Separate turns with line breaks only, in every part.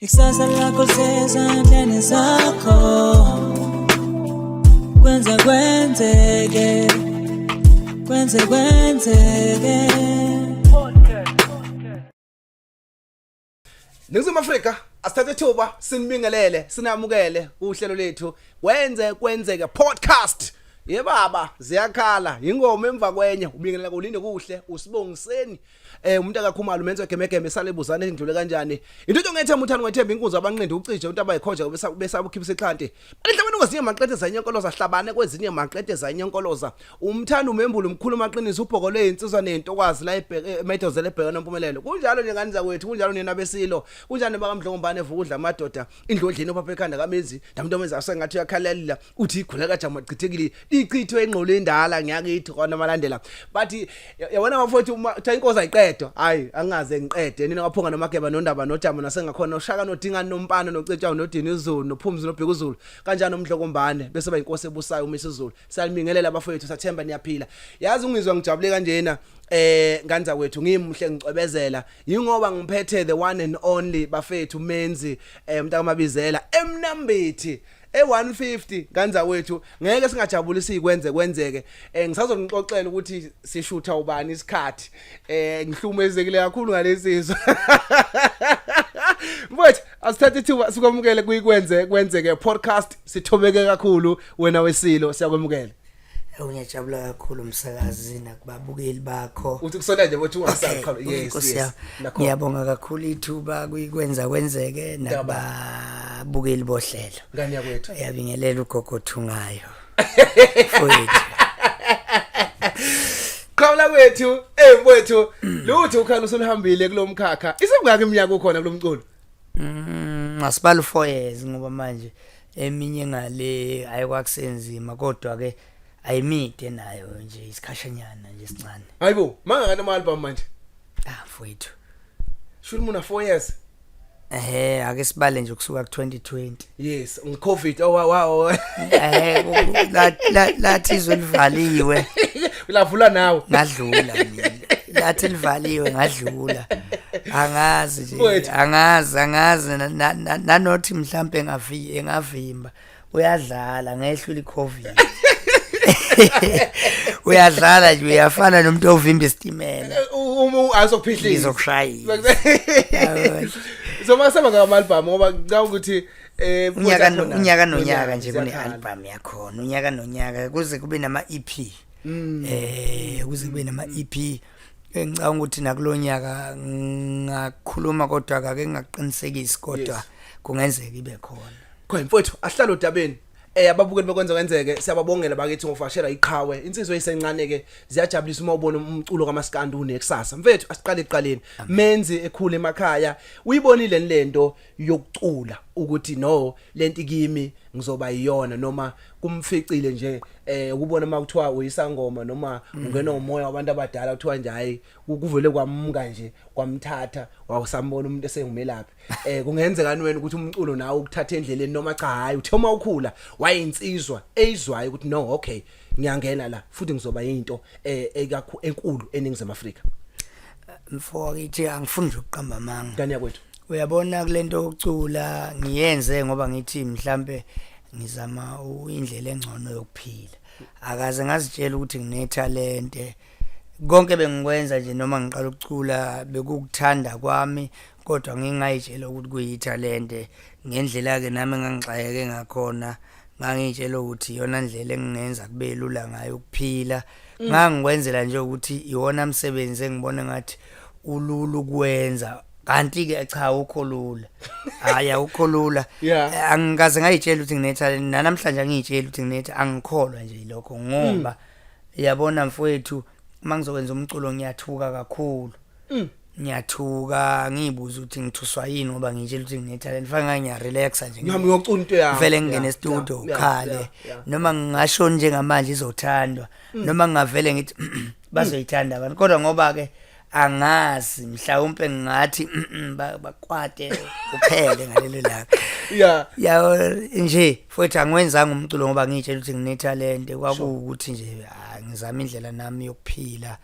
Ikusasa lakho lisezandleni zakho. Kwenze kwenzeke, kwenze kwenzeke.
Ningizimu Afrika, asithathe ithuba sinibingelele, sinamukele uhlelo lethu Kwenze Kwenzeke podcast. Yebaba, ziyakhala ingoma emva kwenye. Ubingelela kulinde kuhle usibongiseni umuntu akakhumalo umenze gemegeme sale buzane indlule kanjani into ngethemba uthanda ngethemba inkunzi abanqindi ucije umuntu abayikhonja bese bese abukhipha isixhanti balenhlabeni kwezinye maqede zanyenkoloza hlabane kwezinye maqede zanyenkoloza umthanda umembulo umkhulu amaqiniso ubhokole insizwa nentokwazi la ebheke emedozele ebheke nompumelelo. Kunjalo nje ngani zakwethu, kunjalo nina besilo, kunjani bakamdlongombane evukudla amadoda indlodleni ophapha ekhanda kamenzi namuntu omenza asengathi uyakhalalila uthi igula kajama chithekile ichithwe ingqolo endala. Ngiyakithi khona malandela bathi yabona bafowethu, uma kuthiwa inkosi ayiqedwa, hayi, angaze ngiqede. Nina kwaphonga nomageba nondaba nojama nasengakhona noshaka nodingani nompana nocetshawo nodini izulu nophumzi nobheka uzulu kanjani umdlokombane bese bayinkosi ebusayo umisa izulu. Siyalimingelela bafowethu, sathemba niyaphila. Yazi ungizwa ngijabule kanjena nganza kwethu, ngimhle ngicwebezela yingoba ngiphethe the one and only bafethu, Menzi mntakamabizela emnambithi e150. Nganza wethu, ngeke singajabuli sikwenze kwenzeke. Ngisazonixoxela ukuthi sishutha ubani isikhathi. Ngihlumezekile kakhulu ngalesizwe. Mfowethu, asithathe ithuba sikwamukele kuyikwenze kwenzeke podcast. Sithobeke kakhulu wena wesilo, siyakwemukela.
Ngiyajabula kakhulu umsakazi nakubabukeli bakho.
Uthi kusona nje bothi ungasaqhala.
Yes. Nkosi yami. Ngiyabonga kakhulu ithuba kuyikwenza kwenzeke nakubabukeli bohlelo.
Ngani yakwethu.
Uyabingelela ugogo Thungayo. Mfowethu.
Qhawula kwethu, mfowethu, lutho ukhala usulihambile kulomkhakha. Isengaka iminyaka ukhona kulomculo?
Asibala 4 years ngoba manje eminye ngale ayikwakusenzima, kodwa ke ayimide nayo nje, isikhashanyana nje esincane.
Hayibo, mangaka ama album manje?
Ah, mfowethu.
Shuri muna 4 years.
Ake sibale nje kusuka ku2020.
Yes, ngiCovid. Oh wow.
Lathi izwe livaliwe.
Lavula nawe.
Ngadlula mina. Lathi livaliwe ngadlula. Angazi nje.
Mfowethu.
Angazi nanothi mhlambe engavimba. Uyadlala ngehlula iCovid. Uyadlala nje, uyafana nomuntu ovimba isitimela.
Uma azokuphihliza.
Ngizokushayisa.
So masaba ngama album ngoba ngicabanga ukuthi
unyaka
khona-
unyaka nonyaka nje kune
ziyakhala.
album yakhona unyaka nonyaka kuze kube nama EP. Kuze kube nama EP. Ngicabanga ukuthi nakulonyaka ngakhuluma kodwa ake ngingaqinisekisi, kodwa kungenzeka ibe khona.
Khona mfowethu, asihlale odabeni. Ababukeli bekwenza kwenzeke, siyababongela bakithi ngofashela iqhawe. Insizwe esencane ke ziyajabulisa uma ubona umculo kaMaskandi unekusasa. Mfethu, asiqale ekuqaleni. Menzi ekhule emakhaya, uyibonile lento yokucula ukuthi no lento kimi ngizoba yiyona, noma kumficile nje ukubona makuthiwa uyisangoma noma ungena umoya wabantu abadala, kuthiwa nje hayi, kuvele kwamuka nje kwamthatha wawusambona umuntu esengumelaphi? Kungenzeka wena ukuthi umculo nawe ukuthatha endleleni, noma cha, hayi, uthe uma ukhula wayinsizwa eyizwayo ukuthi no, okay, ngiyangena la futhi ngizoba into enkulu eNingizimu Afrika?
Mfowethu, angifuni nje ukuqamba amanga.
Ngani yakwethu.
Uyabona kulento yokucula ngiyenze ngoba ngithi mhlambe ngizama indlela engcono yokuphila. Akaze ngazitshela ukuthi nginethalente. Konke bengikwenza nje noma ngiqala ukucula bekukuthanda kwami, kodwa ngingayitshela ukuthi kuyithalente. Ngendlela ke nami engangixakeke ngakhona, ngangitshela ukuthi iyona ndlela engingenza kube lula ngayo ukuphila. Ngangikwenzela nje ukuthi iwona msebenzi engibona ngathi ulula ukwenza, kanti ke cha, awukho lula, hayi, awukho lula. Angikaze ngayitshela ukuthi nginethalente, nanamhlanje angiyitsheli ukuthi nginetha, angikholwa nje yilokho, ngoba yabona mfowethu, mangizokwenza umculo ngiyathuka kakhulu. Ngiyathuka, ngiyibuza ukuthi ngithuswa yini, ngoba ngitshela ukuthi nginethalente, fanele ngiyarelaxa nje.
Ngihamba ngiyocula into yami.
Vele ngingene e-studio ukhale, noma ngingasho njengamanje izothandwa, noma ngingavele ngithi bazoyithanda abantu, kodwa ngoba ke angazi, mhlawumbe ngingathi bakwate kuphele ngalelo langa. Ya nje futhi angiwenzanga umculo ngoba ngitshela ukuthi nginethalente, kwakuwukuthi nje ngizama indlela nami yokuphila.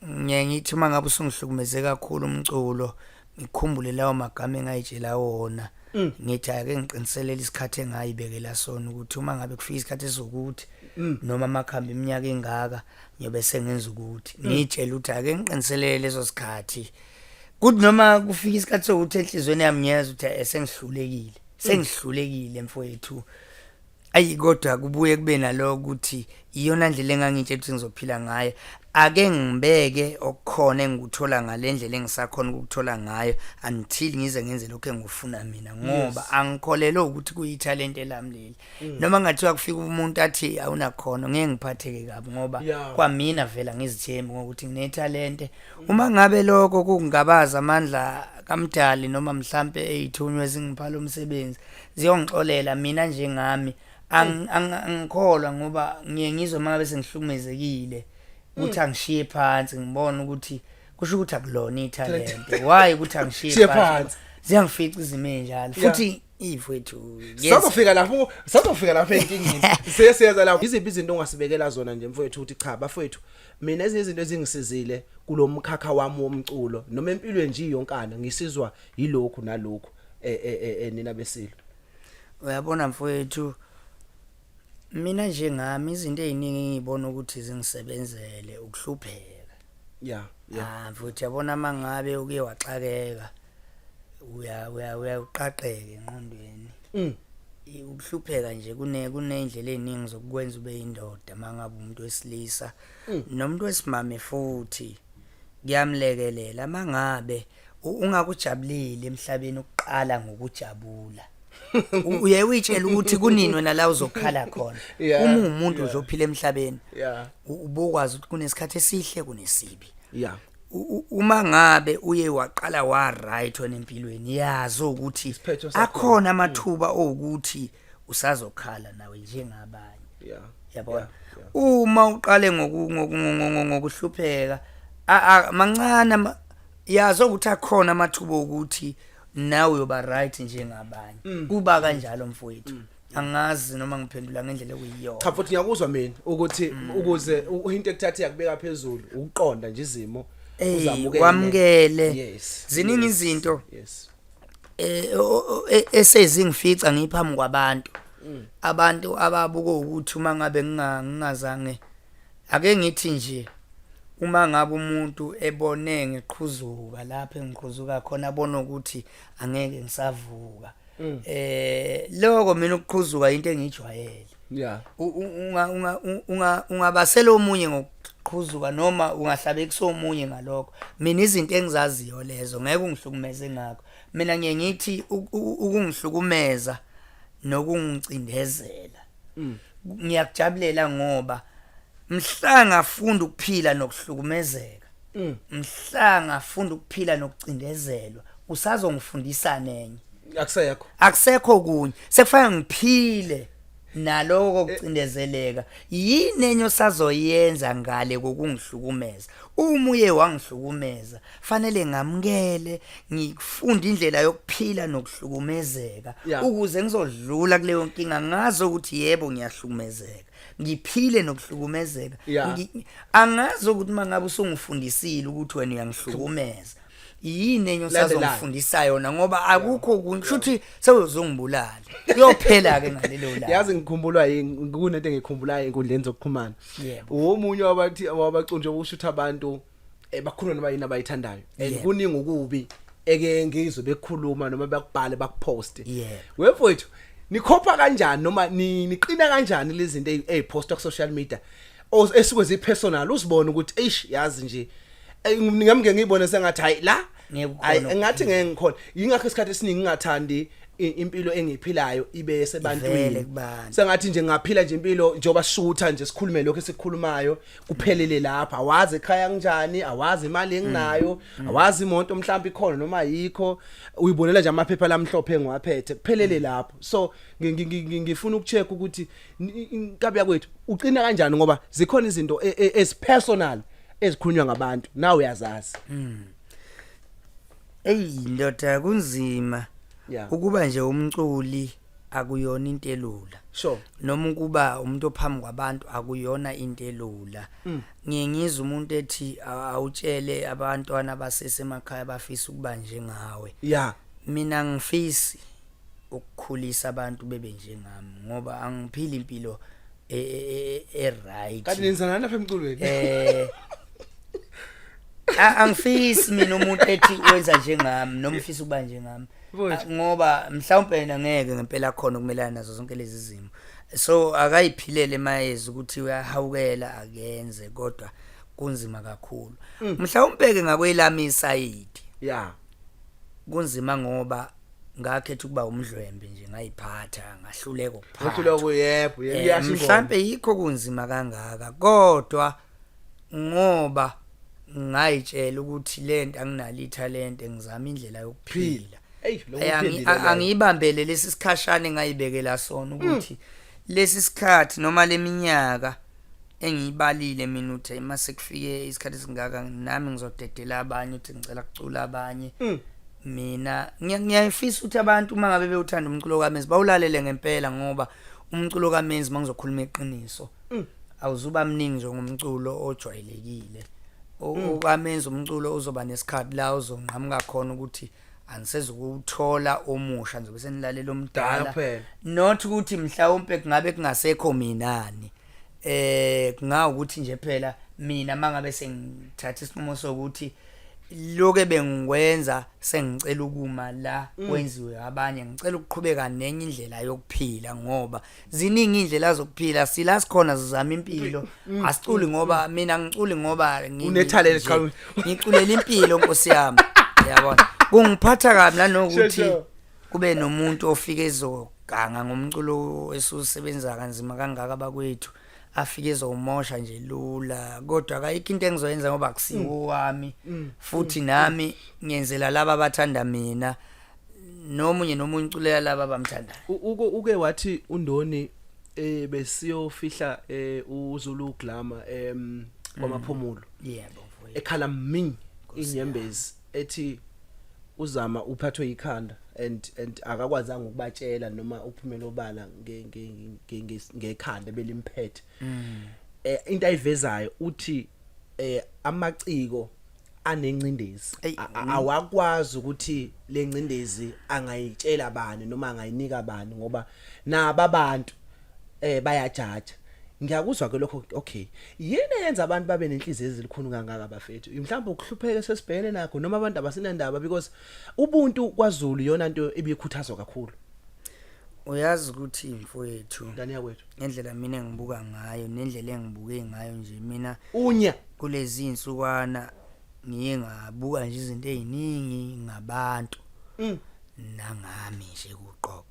Ngiye ngithi uma ngabe usungihlukumeze kakhulu umculo, Ngikhumbule lawo magama engayitshela wona, ngithi ake ngiqiniselele isikhathi engayibekela sona ukuthi uma ngabe kufika isikhathi esizokuthi noma amakhambi iminyaka engaka ngiyobe sengenza ukuthi ngiyitshela ukuthi ake ngiqiniselele leso sikhathi, kuthi noma kufika isikhathi sokuthi enhliziyweni yami ngiyezwa ukuthi sengihlulekile, sengihlulekile mfowethu. Ayi, kodwa kubuye kube naloko ukuthi iyona ndlela engangitshela ukuthi ngizophila ngayo, ake ngibeke okukhona engikuthola ngale ndlela engisakhona ukukuthola ngayo until ngize ngenze lokho engikufuna mina, ngoba angikholelwa ukuthi kuyithalente lami leli. Noma ngathiwa kufika umuntu athi awunakhono, ngeke ngiphatheke kabi ngoba kwamina vela ngizithembi ngokuthi nginethalente. Uma ngabe lokho kungabaza amandla kaMdali noma mhlambe eyithunywe ezingipha lo msebenzi, ziyongixolela. Mina njengami angikholwa, ngoba ngiye ngizwe uma ngabe sengihlukumezekile ukuthi angishiye phansi, ngibone ukuthi kusho ukuthi akulona ithalente. Why ukuthi angishiye
Shiye
phansi?
Phansi.
Ziyangifica izimo ey'njalo futhi ifethu.
Sazofika lapho enkingeni, siyeza lapho. Iziphi izinto ongasibekela zona nje mfowethu ukuthi cha bafowethu, mina ezinye izinto ezingisizile kulomkhakha wami womculo noma empilweni nje iyonkana, ngisizwa yilokhu nalokhu, nina besilo?
Uyabona mfowethu, mina njengami izinto ey'ningi engiyibona ukuthi zingisebenzele ukuhlupheka. Ah mfowethu, yabona mangabe uke waxakeka, uya uya uyaqaqeka engqondweni. Ukuhlupheka nje kuney'ndlela ey'ningi zokukwenza ube yindoda mangabe umuntu wesilisa nomuntu wesimame, futhi kuyamlekelela mangabe ungakujabuleli emhlabeni ukuqala ngokujabula. Uye uyitshela ukuthi kunini wena la uzokhala khona. Uma uwumuntu nje ophila emhlabeni, ubukwazi ukuthi kunesikhathi esihle, kunesibi. Uma ngabe uye waqala wa right wena empilweni, yazi ukuthi
Isiphetho sakhona.
Akhona amathuba okuthi usazokhala nawe njengabanye. Yabona, uma uqale ngokuhlupheka mancane yazi ukuthi akhona amathuba okuthi nawe uyoba right njengabanye. Kuba kanjalo mfowethu, angazi noma ngiphendula ngendlela ekuyiyona.
Cha futhi, ngiyakuzwa mina ukuthi ukuze into ekuthathe yakubeka phezulu ukuqonda nje izimo, uzamukele.
Wamukele. Ziningi izinto esezingifica ngiphambi kwabantu, abantu ababuka ukuthi uma ngabe ngingazange, ake ngithi nje uma ngabe umuntu ebone ngiqhuzuka lapho engiqhuzuka khona, abona ukuthi angeke ngisavuka, lokho mina ukuqhuzuka into engijwayele. Ungabasela omunye ngokuqhuzuka noma ungahlabekisa omunye ngalokho, mina izinto engizaziyo lezo, ngeke ungihlukumeze ngakho. Mina ngiye ngithi ukungihlukumeza nokungicindezela ngiyakujabulela, ngoba mhla ngafunda ukuphila nokuhlukumezeka, mhla ngafunda ukuphila nokucindezelwa, usazongifundisa nenye.
Akusekho.
Akusekho kunye, sekufanele ngiphile naloko kucindezeleka. Yini enye osazoyenza ngale kokungihlukumeza? Uma uye wangihlukumeza, fanele ngamukele, ngifunde indlela yokuphila nokuhlukumezeka ukuze ngizodlula kuleyo nkinga, ngazi ukuthi yebo, ngiyahlukumezeka, ngiphile nokuhlukumezeka. Angazi ukuthi mangabe usungifundisile ukuthi wena uyangihlukumeza, yini enye
Landelayo.
osazongifundisa yona, ngoba akukho okunye, kusho ukuthi sewuzongibulala, kuyophela ke ngalelo langa.
Yazi ngikhumbulwa yini? Kunento engikhumbulayo enkundleni zokuxhumana. Omunye wabathi wabacunje ushutha abantu, bakhuluma noma yini abayithandayo and kuningi okubi eke ngizwe bekukhuluma noma bakubhale, bakuposte. Wemfowethu, nikhopha kanjani noma niqina kanjani lezi zinto ey'postwa ku social media esuke zi-personal, uzibone ukuthi eish, yazi nje, ngami ngiyibone sengathi hayi la
Ngeke ukhone
hayi engathi ngeke ngikhona. Yingakho isikhathi esiningi ngingathandi impilo engiyiphilayo ibe
Ivele
sebantwini.
Kubantu.
Sengathi nje ngaphila nje impilo njengoba shutha nje, sikhulume lokho esikhulumayo, kuphelele lapha. Awazi ekhaya kanjani, awazi imali enginayo, awazi imoto mhlawumbe ikhona noma ayikho, uyibonela nje amaphepha lamhlophe engiwaphethe, kuphelele lapho. So ngifuna ukucheck ukuthi inkabi yakwethu uqina kanjani, ngoba zikhona izinto ezi-personal ezikhulunywa ngabantu, nawe uyazazi.
Eyi ndoda, kunzima ukuba nje umculi. Akuyona into elula. Noma ukuba umuntu ophambi kwabantu akuyona into elula. Ngiye ngizwe umuntu ethi awutshele abantwana abasesemakhaya bafisa ukuba njengawe. Mina ngifisi ukukhulisa abantu bebe njengami ngoba angiphili impilo e right.
Kanti nenzana lapha emculweni?
Angifisi mina umuntu ethi wenza njengami noma ufisa ukuba njengami.
Mfowethu.
Ngoba mhlawumbe yena ngeke ngempela khona ukumelana nazo zonke lezi zimo, so akayiphilele mayezi ukuthi uyahawukela akenze, kodwa kunzima kakhulu. Mhlawumbe ke ngakwelami isayidi kunzima ngoba ngakhetha ukuba umdlwembe nje, ngayiphatha ngahluleka ukuphatha.
Ngahluleka yebo, iyasho ingoma.
Mhlambe yikho kunzima kangaka, kodwa ngoba ngayitshela ukuthi lento anginalo ithalente, ngizama indlela yokuphila.
Ey, lo uphendile la.
Angiyibambele lesi sikhashana engayibekela sona ukuthi lesi sikhathi noma leminyaka engiyibalile mina uthi mase kufike isikhathi esingaka nami ngizodedela abanye ukuthi ngicela kucula abanye. Mina ngiyayifisa ukuthi abantu uma ngabe bewuthanda umculo kaMenzi bawulalele ngempela, ngoba umculo kaMenzi, mangizokhuluma iqiniso, awuzuba mningi njengomculo ojwayelekile. OkaMenzi umculo uzoba nesikhathi la uzonqhamuka khona ukuthi anisezukuwuthola omusha, ngizobe senilalela omdala.
Dala kuphela.
Not ukuthi mhlawumbe kungabe kungasekho minani, kungawukuthi nje phela mina mangabe sengithatha isinqumo sokuthi lokho bengikwenza sengicela ukuma la kwenziwe abanye, ngicela ukuqhubeka nenye indlela yokuphila, ngoba ziningi indlela zokuphila. Sila sikhona sizama impilo, asiculi ngoba mina ngiculi ngoba
Unethalente,
nje,
cha.
Ngiculela impilo, nkosi yami, yabona. Kungiphatha kabi nanokuthi kube nomuntu ofike ezoganga ngomculo esusebenza kanzima kangaka bakwethu, afike ezowumosha nje lula, kodwa akayikho into engizoyenza ngoba akusiwo wami, futhi nami ngiyenzela laba abathanda mina, nomunye nomunye uculela laba abamthandayo.
Uke wathi uNdoni besiyofihla uZulu Glamour kwaMaphumulo.
Yebo mfowethu.
Ekhala ming inyembezi ethi uzama uphathwe ikhanda and akakwazanga ukubatshela noma uphumela obala ngekhanda belimphethe. Into ayivezayo uthi amaciko anencindezi,
Eyi,
awakwazi ukuthi lencindezi angayitshela bani noma angayinika bani, ngoba naba abantu bayajaja. Ngiyakuzwa ke lokho. Okay, yini eyenza abantu babe nenhliziyo ezilukhuni kangaka bafethu? Mhlawumbe ukuhlupheka sesibhekene nakho, noma abantu abasinandaba, because ubuntu kwaZulu iyona nto ebikhuthazwa kakhulu.
Uyazi ukuthi mfowethu,
ngane yakwethu,
ngendlela mina engibuka ngayo nendlela engibuke ngayo nje mina
unya
kulezi insukwana ngiye ngabuka nje izinto eziningi ngabantu nangami nje kuqobo.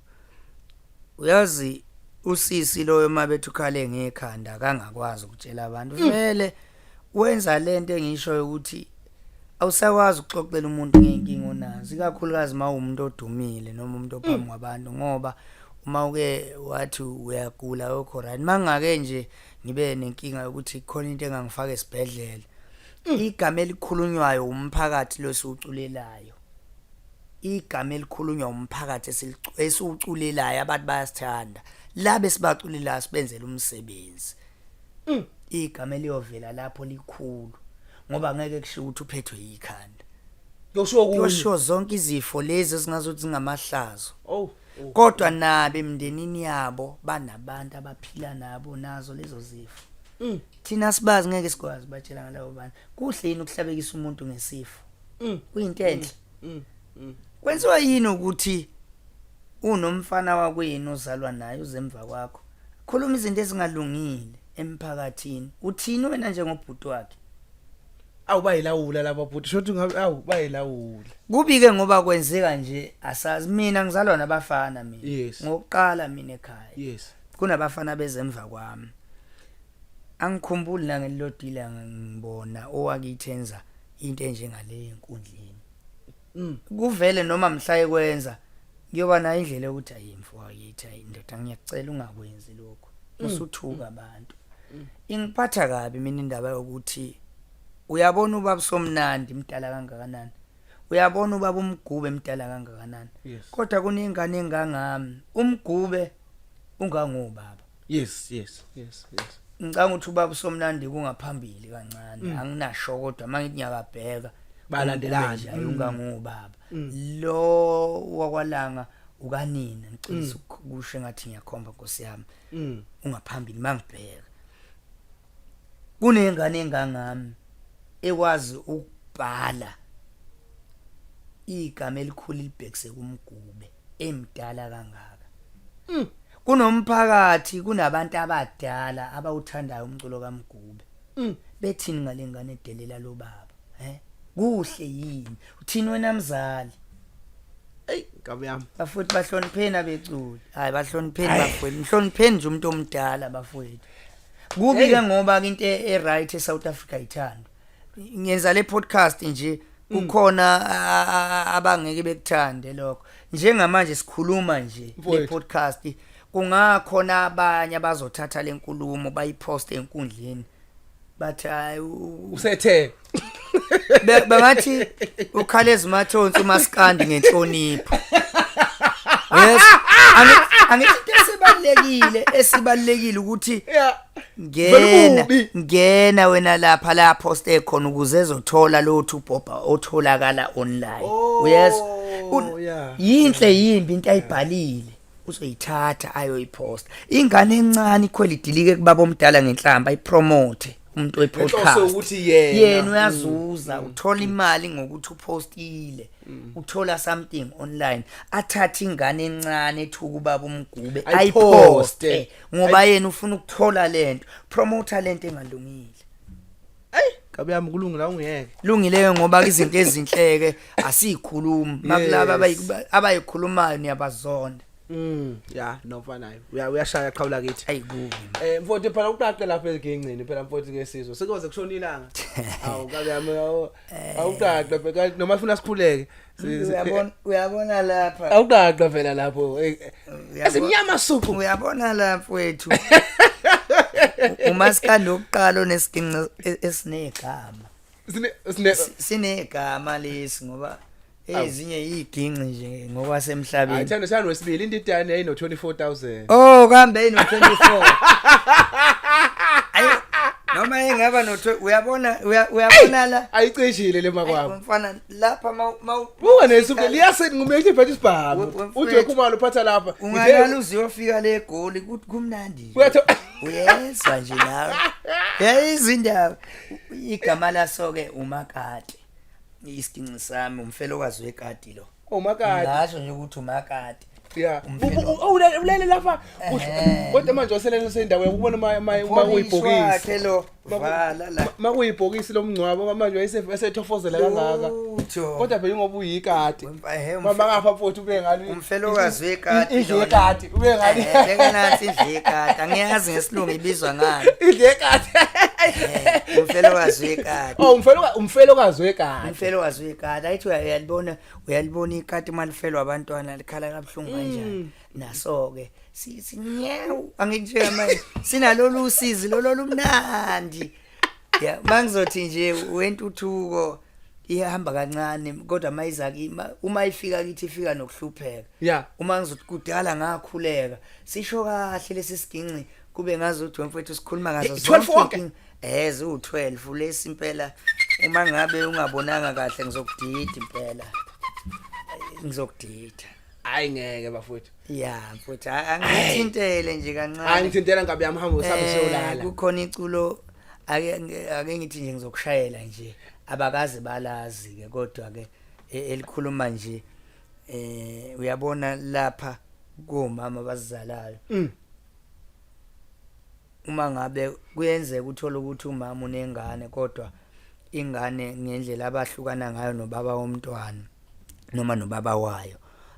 Uyazi usisi loyo mabethu ukhale ngekhanda akangakwazi ukutshela abantu, vele wenza lento engishoyo ukuthi awusakwazi ukuxoxela umuntu ngey'nkinga onazo, ikakhulukazi uma uwumuntu odumile noma umuntu ophambi kwabantu, ngoba uma uke wathi uyagula awukho right. Uma ngingake nje ngibe nenkinga yokuthi khona into engangifaka esibhedlela, igama elikhulunywayo umphakathi lo esiwuculelayo, igama elikhulunywa umphakathi esiwuculelayo, abantu bayasithanda la besibaculelayo, sibenzela umsebenzi, igama eliyovela lapho likhulu, ngoba ngeke kushiwo ukuthi uphethwe yikhanda.
Kuyoshiwo kunye.
Kuyoshiwo zonke izifo lezi esingazothi zingamahlazo.
Oh.
Kodwa nabo emndenini yabo banabantu abaphila nabo nazo lezo zifo. Thina sibazi ngeke sikwazi batshela ngalabo bantu. Kuhle yini ukuhlabekisa umuntu ngesifo? Kuyinto enhle? Kwenziwa yini ukuthi unomfana wakwenu ozalwa naye uzemva kwakho khuluma izinto ezingalungile emphakathini, uthini wena njengobhuti wakhe?
Awu, bayilawula laba bhuti, shothi ngabe awu bayilawula.
Kubi-ke ngoba kwenzeka nje, asazi. Mina ngizalwa nabafana mina. Ngokuqala mina ekhaya kunabafana bezemva kwami. Angikhumbuli nangelilodwa ilanga ngibona owakithi enza into enjengale enkundleni. Kuvele noma mhla ekwenza kuyoba nayo indlela yokuthi ayi mfo wakithi, ayi ndoda, ngiyakucela ungakwenzi lokho, usuthuka abantu. Ingiphatha kabi mina indaba yokuthi uyabona ubaba Somnandi mdala kangakanani. Uyabona ubaba uMgube emdala kangakanani?
Yes.
Kodwa kunengane engangami. UMgube ungangobaba.
Yes, yes, yes, yes.
Ngicanga ukuthi ubaba uSomnandi kungaphambili kancane. Anginasho kodwa mangithi ngiyababheka.
Balandelana.
UMgube nje ayungangobaba. Lo wakwaLanga ukanina ngicela ukusho engathi ngiyakhomba Nkosi yami. Ungaphambili mangibheka. Kunengane engangami ekwazi ukubhala igama elikhulu libhekise kuMgube emdala kangaka. Kunomphakathi kunabantu abadala abawuthandayo umculo kaMgube. Bethini ngale ngane edelela lo baba? He? Kuhle yini? Uthini wena mzali?
Ey, nkabi yami.
Bafowethu bahlonipheni abeculi. Hayi bahlonipheni bafowethu. Mhlonipheni nje umuntu omdala bafowethu. Kubi ke ngoba ke into e right eSouth Africa ithandwa. Ngenza le podcast nje kukhona abangeke bekuthande lokho. Njengamanje sikhuluma nje le
Mfowethu.
podcast kungakhona abanye abazothatha lenkulumo bayiposte enkundleni. Bathi hayi
Usethe.
Bangathi ukhala ezimathonsi umaskandi ngenhlonipho. Yes. Angithi into esibalekile ukuthi
Yeah.
ngena
Vele kubi.
ngena wena lapha la post ekhona ukuze ezothola lo thubhobha otholakala online.
Oh,
Uyezwa?
yeah.
Yinhle yimbi into ayibhalile. Uzoyithatha ayoyiposta. Ingane encane ikhwela idilike kubaba omdala ngenhlamba ayipromote umuntu
Ngenhloso
wepodcast.
ukuthi yena.
Yena uyazuza, uthola imali ngokuthi upostile. Uthola something online. Athathe ingane encane ethuka ubaba uMgube
Ayiposte.
ayiposte ngoba yena ufuna ukuthola lento, promoter lento engalungile.
Ey, nkabi yami kulungile awungiyeke.
Lungileyo ngoba izinto ezinhleke asikhulumi. Makulaba
Yes.
abayikhulumayo niyabazonda.
Ya, nofanayo. Uyashaya qhawula kithi.
Ayikubi.
Mfowethu phela uqaqe lapha ezigencini phela mfowethu ke sizwe. Sekuze kushona ilanga. Awu nkabi yami awuqaqe phela noma sifuna sikhuleke.
Uyabona lapha.
Awuqaqe phela lapho. Esimnyama suku.
Uyabona la mfowethu. Umaskandi wokuqala onesiginci esinegama.
Sine
Sinegama lesi ngoba ezinye iginci nje ngokwasemhlabeni.
Ayithanda shana wesibili into idane yayino 24000.
Oh kambe ino 24. Ayo noma engaba no uyabona uyabona la
Ayicishile le makwabo.
mfana lapha ma
Buka nesuke liyasini ngumethi iphethe isibhamu.
Mfowethu.
Uthi wekhumalo uphatha lapha.
Ungalala uziyofika le goli kuthi kumnandi nje. Uyezwa nje nawe. Yayizindaba. Igama laso ke umakati. Isiginci sami umfelokazi wekati lo.
Umakati.
Ngasho nje ukuthi umakati.
Yeah.
Umfelo.
Ulele lapha. Kodwa manje waselele sendawo ukubona uma
Uyibhokisi
kuyibhokisi.
lo. Vala la.
Makuyibhokisi lomngcwabo manje wayesethofozela kangaka.
Lutho.
Kodwa phela ngoba uyikati.
Ehe,
Mama ngapha mfowethu ube ngani.
Umfelokazi wekati.
Indlu yekati ube ngani.
Beka nansi indlu yekati. Angiyazi ngesilungu ibizwa ngani.
Indlu yekati.
Umfelokazi wekati.
Oh umfelokazi wekati.
Umfelokazi wekati. Ayithi uyalibona ikati malifelwa abantwana likhala kabuhlungu kanjani. Naso ke sinyawu angithi manje sinalolu usizi lolu lumnandi. Ya mangizothi nje wentuthuko ihamba kancane kodwa mayiza kimi uma ifika kithi ifika nokuhlupheka.
Yeah.
Uma ngizothi kudala ngakhuleka sisho kahle lesi siginci kube ngazuthi wemfowethu sikhuluma ngazo
12 wonke?
Ziwu12 lesi impela uma ngabe ungabonanga kahle ngizokudida impela. Ngizokudida.
Hayi ngeke bafowethu.
Ya mfowethu angithintele nje kancane.
Angithintela ngabe yamhamba usabe seyolala.
Kukhona iculo ake ngithi nje ngizokushayela nje abakaze balazi ke kodwa ke elikhuluma nje uyabona lapha komama abazizalayo. Uma ngabe kuyenzeka uthola ukuthi umama unengane kodwa ingane ngendlela abahlukana ngayo nobaba womntwana noma nobaba wayo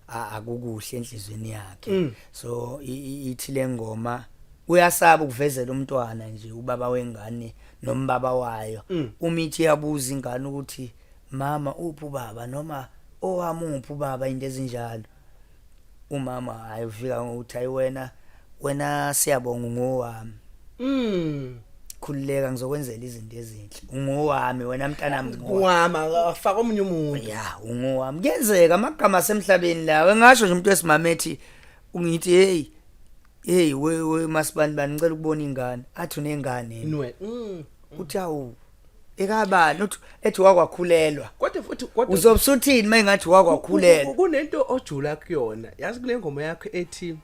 akukuhle enhlizweni yakhe. So ithi lengoma uyasaba ukuvezela umntwana nje ubaba wengane nombaba wayo. Umithi yabuza ingane ukuthi mama uphi ubaba noma owami uphi ubaba into ezinjalo. Umama hayi ufika ngokuthi hayi wena siyabonga ngowami. Khululeka, ngizokwenzela izinto ezinhle, ungowami wena mntanami, ungowami.
Kuwama afaka omunye umuntu.
Ya, ungowami. Kuyenzeka amagama asemhlabeni lawo engasho nje umuntu wesimame ethi ungithi hey hey we masibani bani, ngicela ukubona ingane, athi unengane yini?
Nwe.
Uthi awu, ekabani? Uthi ethi wakwakhulelwa.
Kodwa futhi kodwa
Uzobusuthini mayingathi wakwakhulelwa?
Kunento ojula kuyona yazi kule ngoma yakho ethi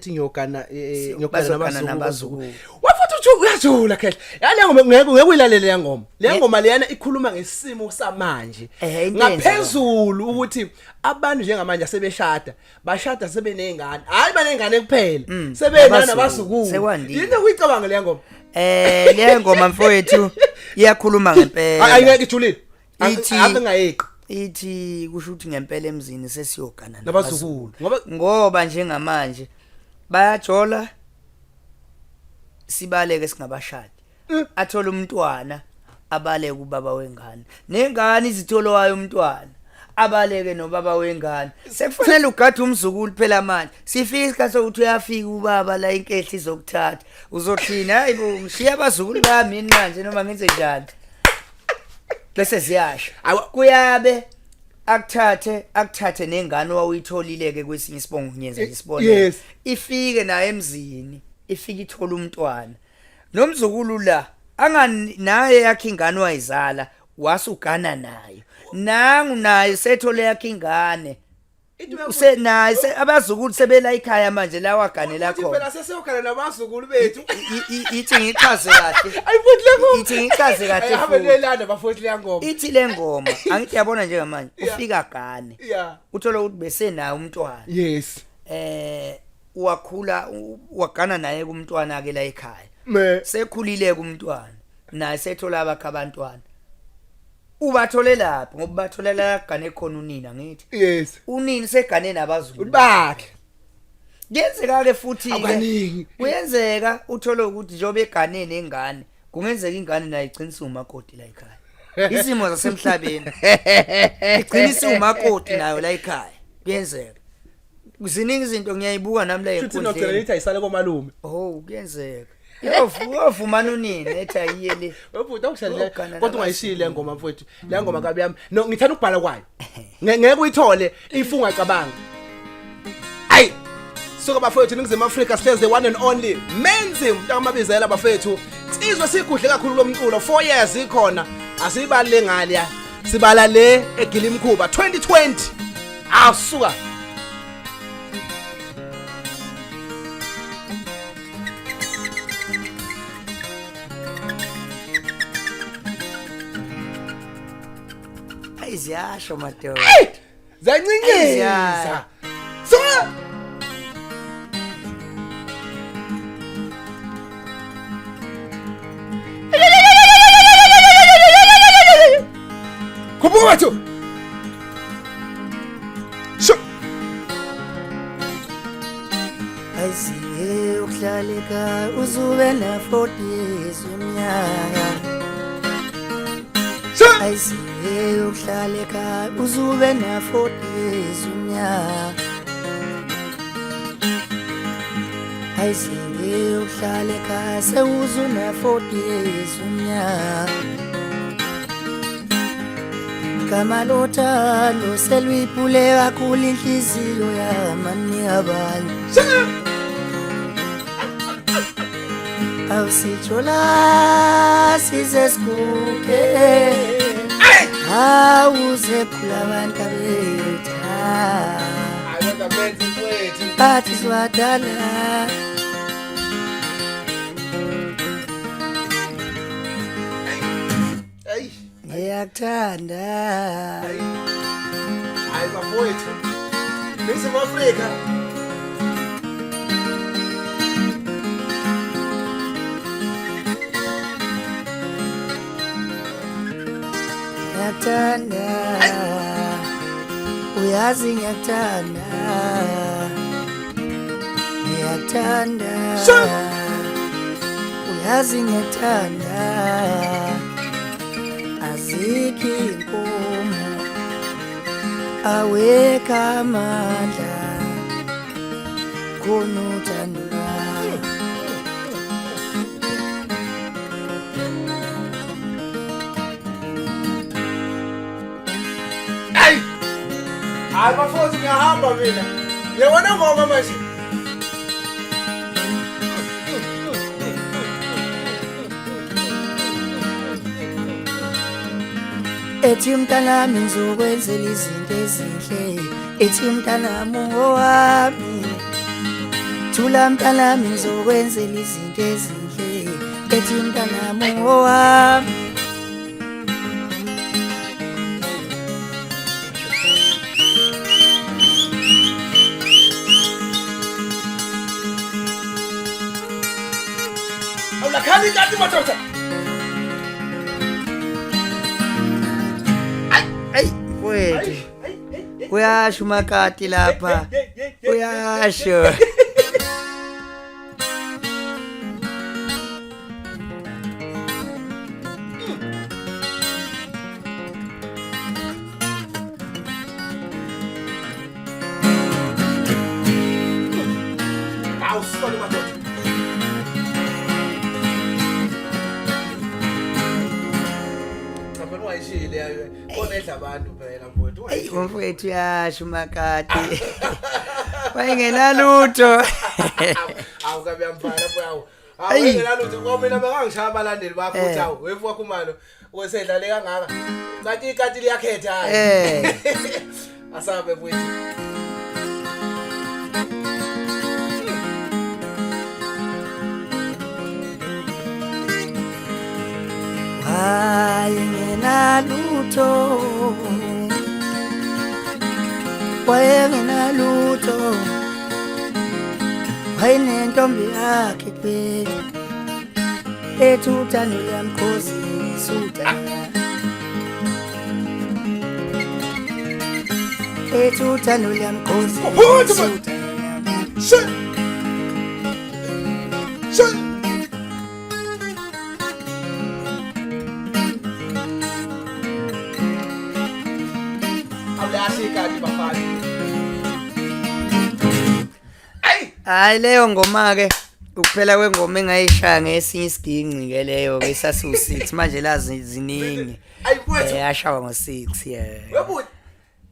ngiyogana, ngiyogana
Bazogana
nabazukulu.
nabazukulu.
Wafuthi uthi uyajula khehla yale ngoma, ngeke uyilalele le ngoma, le ngoma leyana ikhuluma ngesimo samanje.
Into eyenzeka.
Ngaphezulu ukuthi abantu njengamanje asebeshada, bashada sebenezingane, hayi banezingane kuphela, sebenana
nabazukulu.
nabazukulu.
Sekwandile.
Into kuyicabanga le ngoma.
Le ngoma mfowethu iyakhuluma ngempela.
Ayingeke ijulile.
Ithi-
Ave ngayeqi.
Ithi kusho ukuthi ngempela emzini sesiyogana
nabazukulu ngoba
ngoba njengamanje bayajola, sibaleke singabashadi, athola umntwana, abaleke ubaba wengane, nengane izitholo wayo umntwana, abaleke nobaba wengane. Sekufanele ugade umzukulu phela manje. Sifika isikhathi sokuthi uyafika ubaba la, inkehli izokuthatha, uzothina hayi bo, ngishiya abazukulu bami yini manje noma ngenze njani? Bese ziyasha. Kuyabe akuthathe nengane owawuyitholile ke kwesinye isibongo, ngiyenza nje isibonelo. Ifike naye emzini, ifike ithola umntwana nomzukulu la, angani naye yakhe ingane wayizala, wasugana nayo, nangu naye sethole yakhe ingane.
Into
Use naye abazukulu sebela ekhaya manje la waganela
Uthi
khona.
Phela sesiyogana nabazukulu bethu.
Ithi ngichaze kahle.
Ayi futhi le ngoma.
Ithi ngichaze kahle
Ayihambe
futhi.
niyelanda bafowethu le ngoma.
Ithi le ngoma, angithi yabona njengamanje ufika gane, uthola ukuthi besenayo umntwana. Wakhula, wagana naye kumntwana ke la ekhaya.
Me.
Sekhulile kumntwana, naye sethola abakhe abantwana. Ubathole laphi? Ngoba batholela la gane khona unina, ngithi unini segane nabazukulu
Bakhe.
Kuyenzeka ke futhi ke
Awukaningi.
Kuyenzeka uthole ukuthi njengoba egane nengane, kungenzeka ingane nayo igcina umakoti la ekhaya. Isimo zasemhlabeni, igcina umakoti nayo la ekhaya. Kuyenzeka, ziningi izinto ngiyayibuka nami la
Futhi nogcina
enkundleni.
lithi ayisale komalume.
Oh, kuyenzeka uyovumana unini ethi ayiye le.
Webhuti awushadile
Uyogana
kodwa ungayishiyi le ngoma mfowethu. Le ngoma kabi yami. No, ngithanda ukubhala kwayo. Ngeke uyithole if ungacabanga. Ayi. Suka bafowethu, Ningizimu Afrika, sihlezi the one and only Menzi mntakamabizela bafethu. Insizwe sigudle kakhulu lomculo, 4 years ikhona. Asiyibali le ngaliya. Sibala le eGilimkhuba 2020. Awusuka.
Ayi, ziyasho madoda.
Zancinyiza. Suka. Khuphuka wethu. Sho.
Ayiziye ukuhlala ekhaya uzube na-40 years iminyaka.
Sho.
Ayiziye ukuhlala ekhaya uzube na-40 years iminyaka. Ayiziye ukuhlala ekhaya sewuzuna 40 years iminyaka. Gama lothando seluyipule kakhulu inhliziyo yamani abanye. Awusithola size siguge, awuze khula abantu abethu.
Hayi kodwa Menzi mfowethu.
Bathi sibadala.
Hey.
Ngiyakuthanda.
Hayi bafowethu. Ningizimu Afrika.
Ngiyakuthanda, uyazi ngiyakuthanda, ngiyakuthanda. Uyazi ngiyakuthanda. Azikho inkomo, awekho amandla, khona uthando lwami.
Hayi bafowethu, ngiyahamba mina. Yebona ngoma manje.
Ethi mntanami ngizokwenzela izinto ezinhle, ethi mntanami ungowami. Thula mntanami ngizokwenzela izinto ezinhle, ethi mntanami ungowami.
Awulakhala ikati madoda.
Ayi mfowethu, uyasho umakati lapha, uyasho.
Awu sibone madoda. Cha phela ungayishiyile yayo. Khona edla abantu phela mfowethu.
Eyi mfowethu, uyasho umakati. Wayengenalutho.
Awu kabe yamfana mfowethu. Awu
Ayi.
engenalutho ngoba mina bengangishaya abalandeli bakho uthi awu wefu wakho umalo wesedlale kangaka. Kanti ikati liyakhetha. Asabe mfowethu.
Wayengenalutho, wayengenalutho, wayenentombi yakhe kuphela, ethi uthando luyamkhozisa uthando, ethi uthando luyamkhozisa uthando.
Shit. Shit. Awulahli ikati bafana. Ayi.
Hayi, leyo ngoma ke ukuphela kwengoma engayishaya ngesinye isiginci ke leyo ke, sasiwu6 manje, lazi ziningi.
Ayi mfowethu.
Yashawa ngo6, yeah.
Webuthi.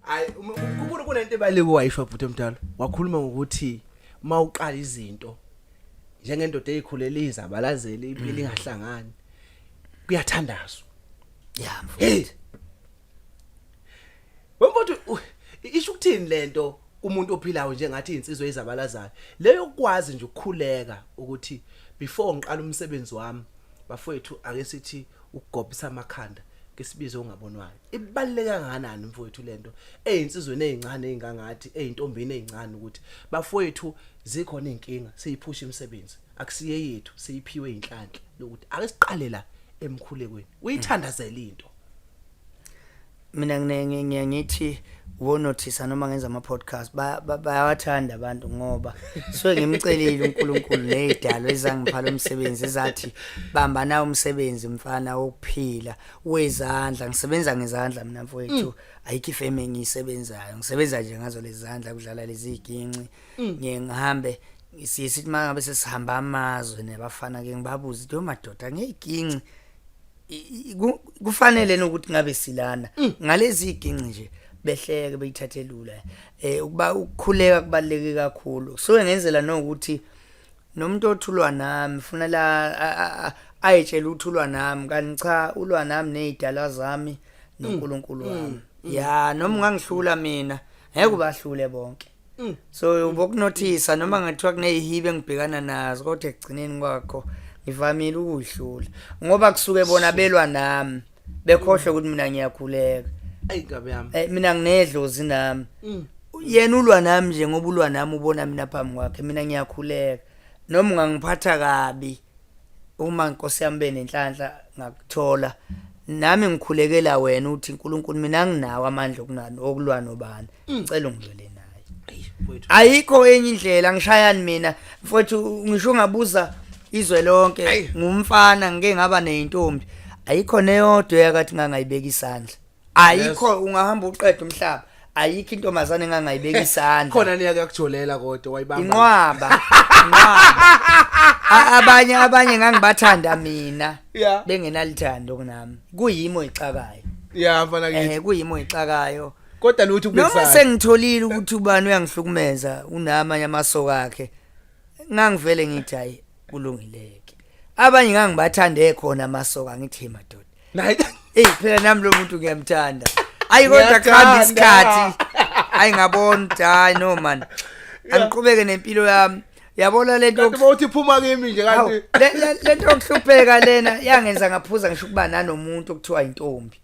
Hayi, ukubona kunento ebaleke wayisho bhuti omdala. Wakhuluma ngokuthi mawuqala izinto njengendoda ezikhulele izabalazela impilo ingahlangani, kuyathandazwa.
Yeah.
Hey.
Mfowethu.
Wemfowethu, isho ukuthini lento umuntu ophilayo njengathi insizwe ezabalazayo leyo ukwazi nje ukukhuleka ukuthi before ngiqala umsebenzi wami, bafowethu, ake sithi ukugobisa amakhanda ke sibize ongabonwayo, ibaluleke kangakanani mfowethu lento ezinsizweni ezincane ezingangathi ezintombini ezincane, ukuthi bafowethu zikhona izinkinga, siyiphusha imisebenzi, akusiye yethu, siyiphiwe inhlanhla lokuthi ake siqale la emkhulekweni, uyithandazele into?
Mina ngiye ngithi wonothisa noma ngenza ama podcast, bayawathanda abantu ngoba suke ngimcelile uNkulunkulu nezidalo ezangipha lo msebenzi, ezathi bamba na umsebenzi mfana wokuphila wezandla. Ngisebenza ngezandla mina mfowethu, ayikho ifeme engiyisebenzayo, ngisebenza nje ngazo lezi zandla, kudlala lezi ginci. Ngiye ngihambe, siye sithi mangabe sesihamba amazwe nabafana ke, ngibabuze ukuthi, madoda, ngeyiginci kufanele nokuthi ngabe silana ngalezi iginci nje, behleke beyithathe lula. Ukuba ukukhuleka kubaluleke kakhulu, so ngenzela nokuthi nomuntu othulwa nami funa la ayitshela uthulwa nami, kanti cha, ulwa nami nezidalwa zami noNkulunkulu wami. Ya, noma ungangihlula mina, ngeke ubahlule bonke. So ubokunothisa noma ngathiwa kuneyihibe engibhekana nazo, kodwa ekugcineni kwakho ngivamile ukuyihlula ngoba kusuke bona belwa nami bekhohlwe ukuthi mina ngiyakhuleka.
Ayi ngabe yami.
Mina nginedlozi nami. Yena ulwa nami nje ngoba ulwa nami, ubona mina phambi kwakhe, mina ngiyakhuleka. Noma ungangiphatha kabi, uma inkosi yami benenhlanhla ngakuthola nami ngikhulekela wena, uthi uNkulunkulu mina nginawo amandla okunani okulwa nobani, ngicela ungilwele naye.
Ayi mfowethu.
Ayikho enye indlela, ngishayani mina mfowethu, ngisho ungabuza izwe lonke, ngumfana ngike ngaba nezintombi, ayikho neyodwa yakathi ngangayibeka isandla, ayikho. Ungahamba uqeda umhlaba, ayikho intombazane engangayibeka isandla.
Khona niyake yakujolela kodwa wayibamba?
Inqwaba, inqwaba. Abanye ngangibathanda mina bengenalithando kunami, kuyimo ixakayo.
Ya mfana kithi.
Kuyimo ixakayo.
Kodwa lutho
Noma
kubekisana.
sengitholile ukuthi ubani uyangihlukumeza, unamanye amasoka akhe, ngangivele ngithi hayi, kulungileke. Abanye ngangibathande khona amasoka, ngithi, "Hey madoda."
Nayi.
Hey, phela nami lo muntu ngiyamthanda. Ayi, kodwa kuhamba
Ngiyathanda.
isikhathi, ayi, ngabona ukuthi hayi, no man, angiqhubeke nempilo yami, yabona lento.
Kanti bawuthi phuma kimi nje
Hawu,
kanti.
lento yokuhlupheka lena yangenza ngaphuza ngisho ukuba nanomuntu okuthiwa intombi,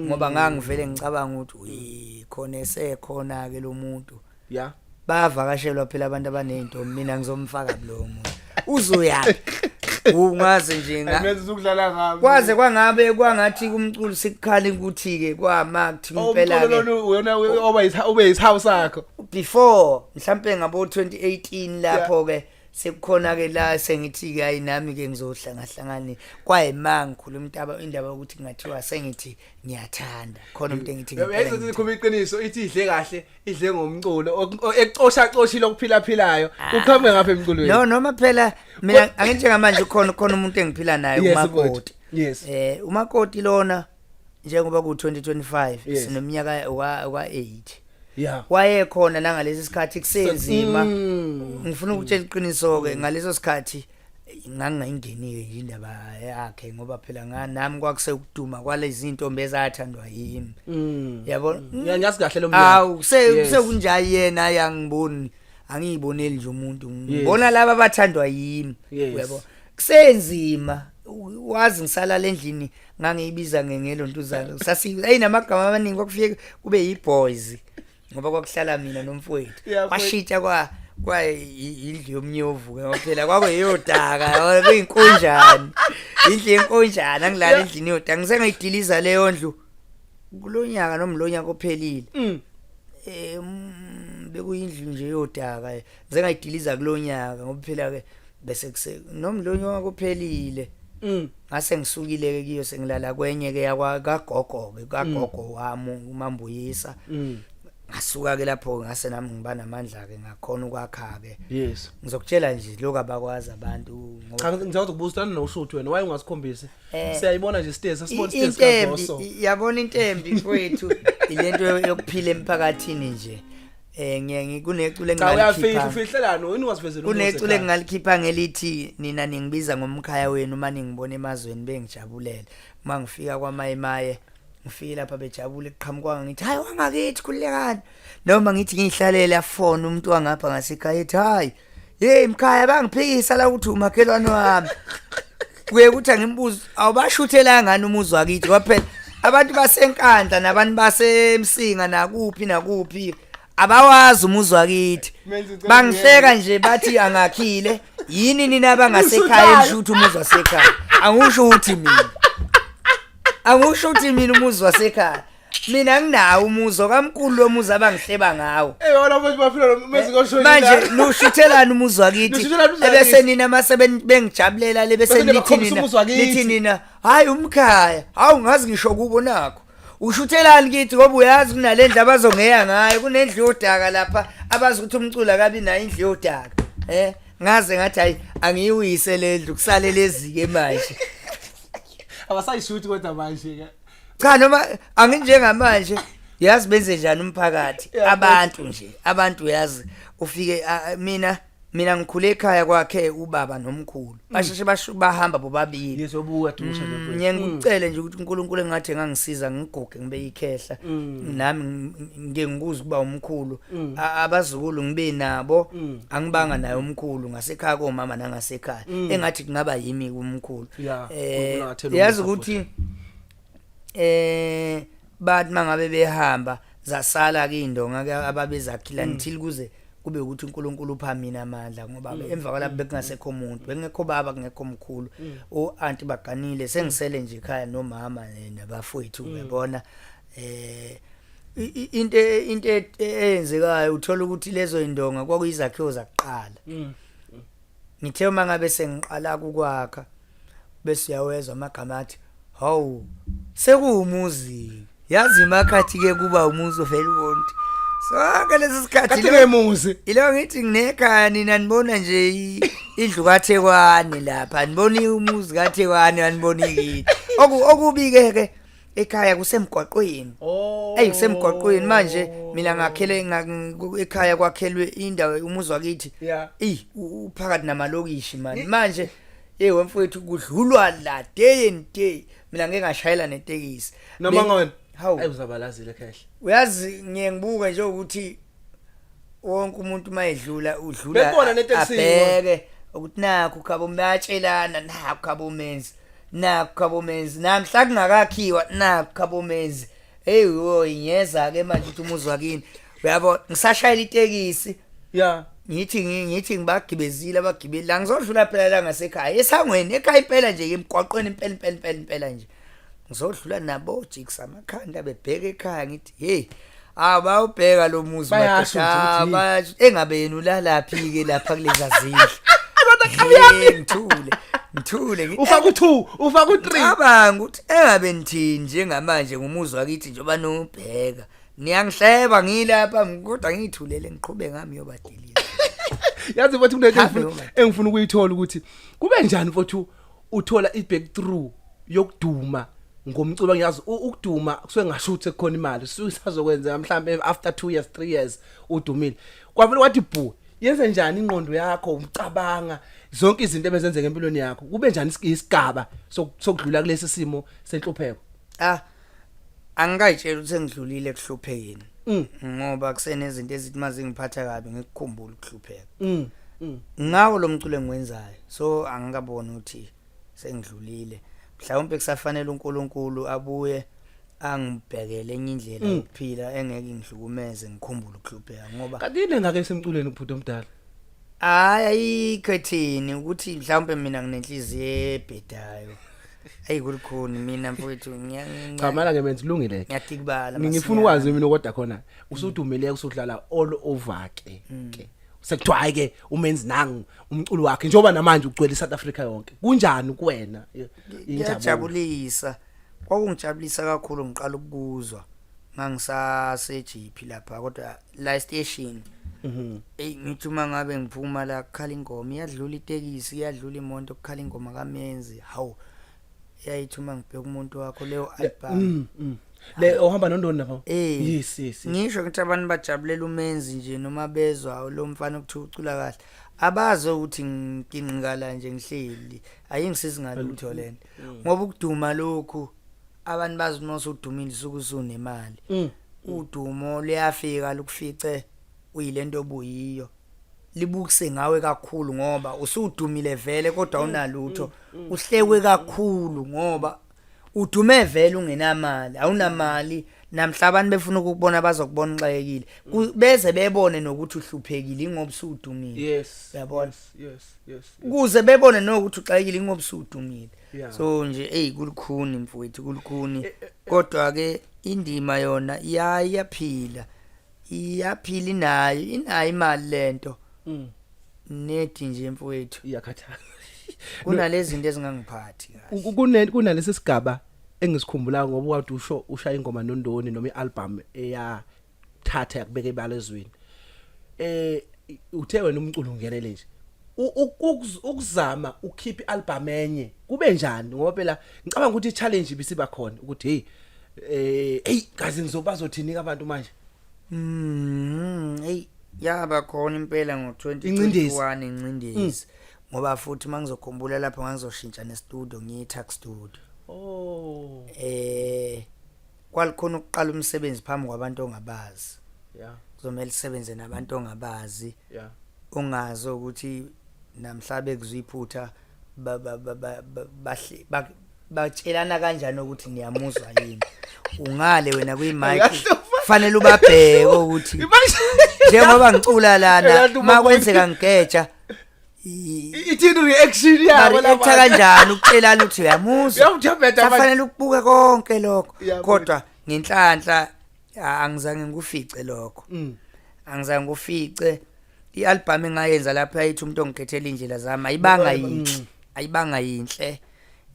ngoba ngangivele ngicabanga ukuthi uyi khona esekhona ke lo muntu. Bayavakashelwa phela abantu abaney'ntombi, mina ngizomfaka kulowo muntu, uzoyaphi ungaze nje
Ayenza ukudlala ngami.
Kwaze kwangabe kwangathi kumculo sikukhala ukuthi-ke kwama kuthi impela
Umculo
ke
lona uyona oba ube yisihawu sakho.
Before mhlampe ngabo 2018 lapho ke sekukhona ke la sengithi ke, hayi, nami ke ngizohlangahlangani kwayima ngikhuluma intaba indaba yokuthi kungathiwa sengithi ngiyathanda khona umuntu engithi ngempela
Yayizothi ikhuluma iqiniso, ithi idle kahle, idle ngomculo, ekucosha coshile okuphila philayo, uqhamuke ngapha emculweni.
No, noma phela mina anginjengamanje khona umuntu engiphila naye, umakoti.
Mfowethu. Yes.
Umakoti lona njengoba ku 2025 sineminyaka wa 8. Wayekhona nangalesi sikhathi kusenzima. Ngifuna ukutshela iqiniso ke, ngaleso sikhathi ngangingayingenike nje indaba yakhe, ngoba phela nami kwakusekuduma kwalezi intombi ezathandwa yimi, yabo.
Ngiyazi kahle lo mnyaka.
Awu, sekunjayi yena ayangiboni, angiyiboneli nje umuntu, ngibona laba abathandwa yimi. Uyabo, kusenzima, wazi ngisalala endlini ngangiyibiza ngelontuzana, sasi ayinamagama amaningi, kwakufike kube yi-boys ngoba kwakuhlala mina nomfowethu. Kwashintsha kwa indlu yomnyovu ke, ngoba phela kwakuyodaka, kuyinkonjani, indlu yenkonjani, angilala endlini yodaka. Ngisengayidiliza leyo ndlu kulonyaka noma lonyaka ophelile. Bekuyindlu nje yodaka, ngisengayidiliza kulonyaka, ngoba phela ke bese kuse noma lonyaka ophelile. Ngase ngisukile ke kiyo, sengilala kwenye ke yakwa kagogo ke, kagogo wami uMambuyisa. Ngasuka ke lapho, ngase nami ngiba namandla ke, ngakhona ukwakha ke. Ngizokutshela nje lokhu abakwazi abantu ngoba
Cha, ngizawuthi kubuza noshuthi wena, why ungasikhombisi? Siyayibona nje stairs, asibona stairs
Intembi
kaZoso.
Yabona intembi mfowethu, ilento yokuphila emphakathini nje. Ngiye kuneculo
Cha, uyafihla,
engingalikhipha.
Ufihlelani wena, ungasivezeli umuzi
Kuneculo
ekhaya.
engingalikhipha ngelithi, nina ningibiza ngomkhaya wenu uma ningibona emazweni, bengijabulela uma ngifika kwamayimaye, ngifike lapha bejabule, kuqhamukwanga ngithi, "Hayi, wangakithi, khululekani," noma ngithi ngiyihlalele, afone umuntu wangapha ngasekhaya ethi, "Hayi, hey mkhaya, bangiphikisa la ukuthi umakhelwane wami." Kuye kuthi angimbuze, awubashuthela ngani umuzi wakithi? Kwaphela abantu baseNkandla nabantu baseMsinga nakuphi nakuphi abawazi umuzi wakithi.
Menzi, ngicela.
Bangihleka nje, bathi angakhile yini nina abangasekhaya enishutha umuzi wasekhaya. Angisho ukuthi mina, angisho ukuthi mina umuzi wasekhaya, mina nginawo umuzi okamkhulu, lo muzi abangihleba ngawo.
Eh, wona mfethu bafila lo mezi koshonile.
Manje nushuthelani umuzi wakithi?
Nushuthelani umuzi
Ebese
wakithi?
nina mase bengijabulela le bese
Bese
nithi
nibakhombisa
nina
umuzi wakithi.
Nithi nina, "Hayi, umkhaya." Hawu, ngazi ngisho kubo nakho ushuthelani kithi, ngoba uyazi kunalendlu abazongeya ngayo, kunendlu yodaka lapha, abazi ukuthi umculo akabi nayo indlu yodaka. Ngaze ngathi, hayi, angiyiwise le ndlu, kusale lezi-ke manje.
Abasayishuthi kodwa manje ke.
Cha, noma anginjengamanje, yazi benze njani umphakathi? Abantu nje, abantu, yazi ufike mina ngikhule ekhaya kwakhe ubaba nomkhulu, basheshe basho bahamba bobabili.
Yes, obuka dusha nje mfethu.
Ngiye ngikucele nje ukuthi uNkulunkulu engathi engangisiza ngiguge ngibe ikhehla nami, ngike ngikuze ukuba umkhulu, abazukulu ngibe nabo. Angibanga naye umkhulu ngasekhaya komama nangasekhaya, engathi kungaba yimi umkhulu.
uNkulunkulu angathela
Yazi
umusa.
ukuthi bathi mangabe behamba zasala ke indonga ke ababezakhila until kuze kube ukuthi uNkulunkulu upha mina amandla, ngoba emva kwalapho bekungasekho umuntu, bekungekho baba, kungekho mkhulu, o-anti baganile, sengisele nje ekhaya nomama nabafowethu, uyabona. Into eyenzekayo, uthola ukuthi lezo indonga kwakuyizakhiwo zakuqala. Ngithe uma ngabe sengiqala ukwakha, bese uyawezwa amagama athi, "Hawu, sekuwumuzi." Yazi makhathi ke kuba umuzi vele, ubona ukuthi sonke lesi sikhathi
Kade ngemuzi.
Ilo ngithi nginekhaya, nina nibona nje indlu kaThekwane lapha, nibona umuzi kaThekwane, aniboni kithi. Okubi ke ke Ekhaya kusemgwaqweni.
Oh.
Eyi kusemgwaqweni manje mina ngakhele ekhaya kwakhelwe indawo umuzi wakithi.
Yeah.
Eyi uphakathi namalokishi manje. Manje hey wemfowethu kudlulwa la day and day. Mina ngeke ngashayela netekisi.
Noma ngona.
Hawu.
Ayi uzabalazile khehla.
Uyazi ngiye ngibuke nje ukuthi wonke umuntu mayedlula udlula
Bebona netekisini.
abheke ukuthi nakhu khabo bayatshelana nakhu khabo menzi nakhu khabo menzi namhla kungakakhiwa nakhu khabo menzi hey wo inyeza ke manje ukuthi umuzi wakini uyabo ngisashayela itekisi
Yeah.
Ngithi ngibagibezile abagibeli la ngizodlula phela la ngasekhaya esangweni ekhaya impela nje emgwaqweni impela impela impela impela nje ngizodlula nabo jiks amakhanda bebheka ekhaya ngithi hey abawubheka lo muzi
Bayasho nje
madoda
ukuthi yini.
bayasho engabe yena ulalaphi ke lapha kuleza zindlu ngithule ngithule ngithi,
Ufaka u2, ufaka u3.
Cabanga ukuthi engabe nithini njengamanje ngumuzi wakithi njengoba nobheka niyangihleba ngilapha kodwa ngithulele ngiqhube ngami yobadiliza.
Yazi mfowethu kunento
Hambe yobadiliza.
engifuna ukuyithola ukuthi kube njani mfowethu uthola i-breakthrough yokuduma ngomculo. Ngiyazi ukuduma kusuke ngasho ukuthi kukhona imali suke isazokwenzeka mhlambe after 2 years, 3 years udumile. Kwavele wathi bhu, yenze njani ingqondo yakho ucabanga zonke izinto ebezenzeka empilweni yakho? Kube njani isigaba sokudlula kulesi simo senhlupheko?
Ah, angikayitshela ukuthi sengidlulile ekuhluphekeni. Ngoba kusenezinto ezithi mazingiphatha kabi ngikukhumbula ukuhlupheka. Ngawo lo mculo engiwenzayo so angikaboni ukuthi sengidlulile. Mhlawumbe kusafanele uNkulunkulu abuye angibhekele enye indlela yokuphila engeke ngihlukumeze ngikhumbule ukuhlupheka ngoba
Kanti yini engake semculweni ubhuti omdala?
Hayi, ayikho ethini ukuthi mhlawumbe mina nginenhliziyo ebhedayo. Ayi kulikhuni mina mfowethu.
Cha, mala ke menzi kulungile.
Ngiyatikubala.
Ngifuna ukwazi mina kodwa khona usudumile usudlala all over ke sekuthiwa hayi ke umenzi nangu umculo wakhe njengoba namanje ugcwele iSouth Africa yonke. Kunjani kuwena injabulo?
Kuyajabulisa. Kwakungijabulisa kakhulu ngiqala ukuzwa ngangisase-GP lapha kodwa la station. Ey ngithi uma ngabe ngiphuma la kukhala ingoma, iyadlula itekisi, iyadlula imoto, kukhala ingoma kaMenzi. Hawu, yayithi uma ngibheka umuntu wakho leyo album.
Le ohamba nondoni lapha?
Eh.
Yes.
Ngisho ngithi abantu bajabulela uMenzi nje noma bezwa lo mfana ukuthi ucula kahle. Abazi ukuthi nginqikala nje ngihleli. Ayingisizi ngalutho lento. Ngoba ukuduma lokhu abantu bazi uma usudumile usuke usunemali. Udumo luyafika lukufice uyilento obuyiyo. Libukise ngawe kakhulu ngoba usudumile vele kodwa awunalutho. Uhlekwe kakhulu ngoba udume vele ungenamali, awunamali. Namhla abantu befuna ukukubona bazokubona uxakekile. Beze bebone nokuthi uhluphekile ingoba usudumile. Uyabona?
Yes.
Kuze bebone nokuthi uxakekile ingoba usudumile. So nje hey kulukhuni mfowethu, kulukhuni. Kodwa ke indima yona iyaphila. Iyaphila inayo imali lento. Nedi nje mfowethu.
Iyakhathala.
Kunalezi zinto ezingangiphathi kahle.
Kunalesi sigaba engisikhumbulayo ngoba wathi usho ushaya ingoma nondoni noma ialbum eyathatha yakubeka ebala ezweni. Uthe wena umculo ungenele nje. Ukuzama ukukhipha ialbum enye kube njani? Ngoba phela ngicabanga ukuthi i-challenge ibisiba khona ukuthi hey kazi ngizobazothini abantu manje?
Hey yaba khona impela ngo 2021 incindezi. Ngoba futhi mangizokhumbula lapho ngangizoshintsha ne-studio ngiye Tuck Studio.
Oh.
Kwalikhona ukuqala umsebenzi phambi kwabantu ongabazi. Kuzomela isebenze nabantu ongabazi. Ongazi ukuthi namhla bekuzwa iphutha batshelana kanjani ukuthi niyamuzwa yini. Ungale wena kwi-mic fanele ubabheke ukuthi njengoba ngicula lana
Uyahlupha.
makwenzeka ngigeja
Ithini reaction yabo
bareacta kanjani ukutshelana ukuthi uyamuzwa.
Uyamthembeta manje.
Kufanele ukubuke konke lokho.
Yabo.
Kodwa ngenhlanhla angizange ngikufice lokho. Angizange ngikufice. I-album engayenza lapha yayithi umuntu ongikhethela indlela zami ayibanga yinhle, ayibanga yinhle.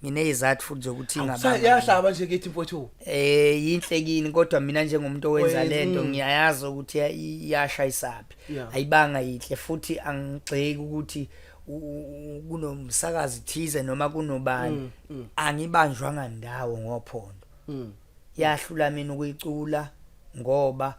Nginezizathu futhi zokuthi ingabanga.
Yahlaba nje kithi mfowethu.
Yinhle kini kodwa mina njengomuntu owenza lento ngiyayazi ukuthi iyashayisaphi. Ayibanga yinhle futhi angigxeki ukuthi kunomsakazi thize noma kunobani. Angibanjwanga ndawo ngophondo. Yahlula mina ukuyicula ngoba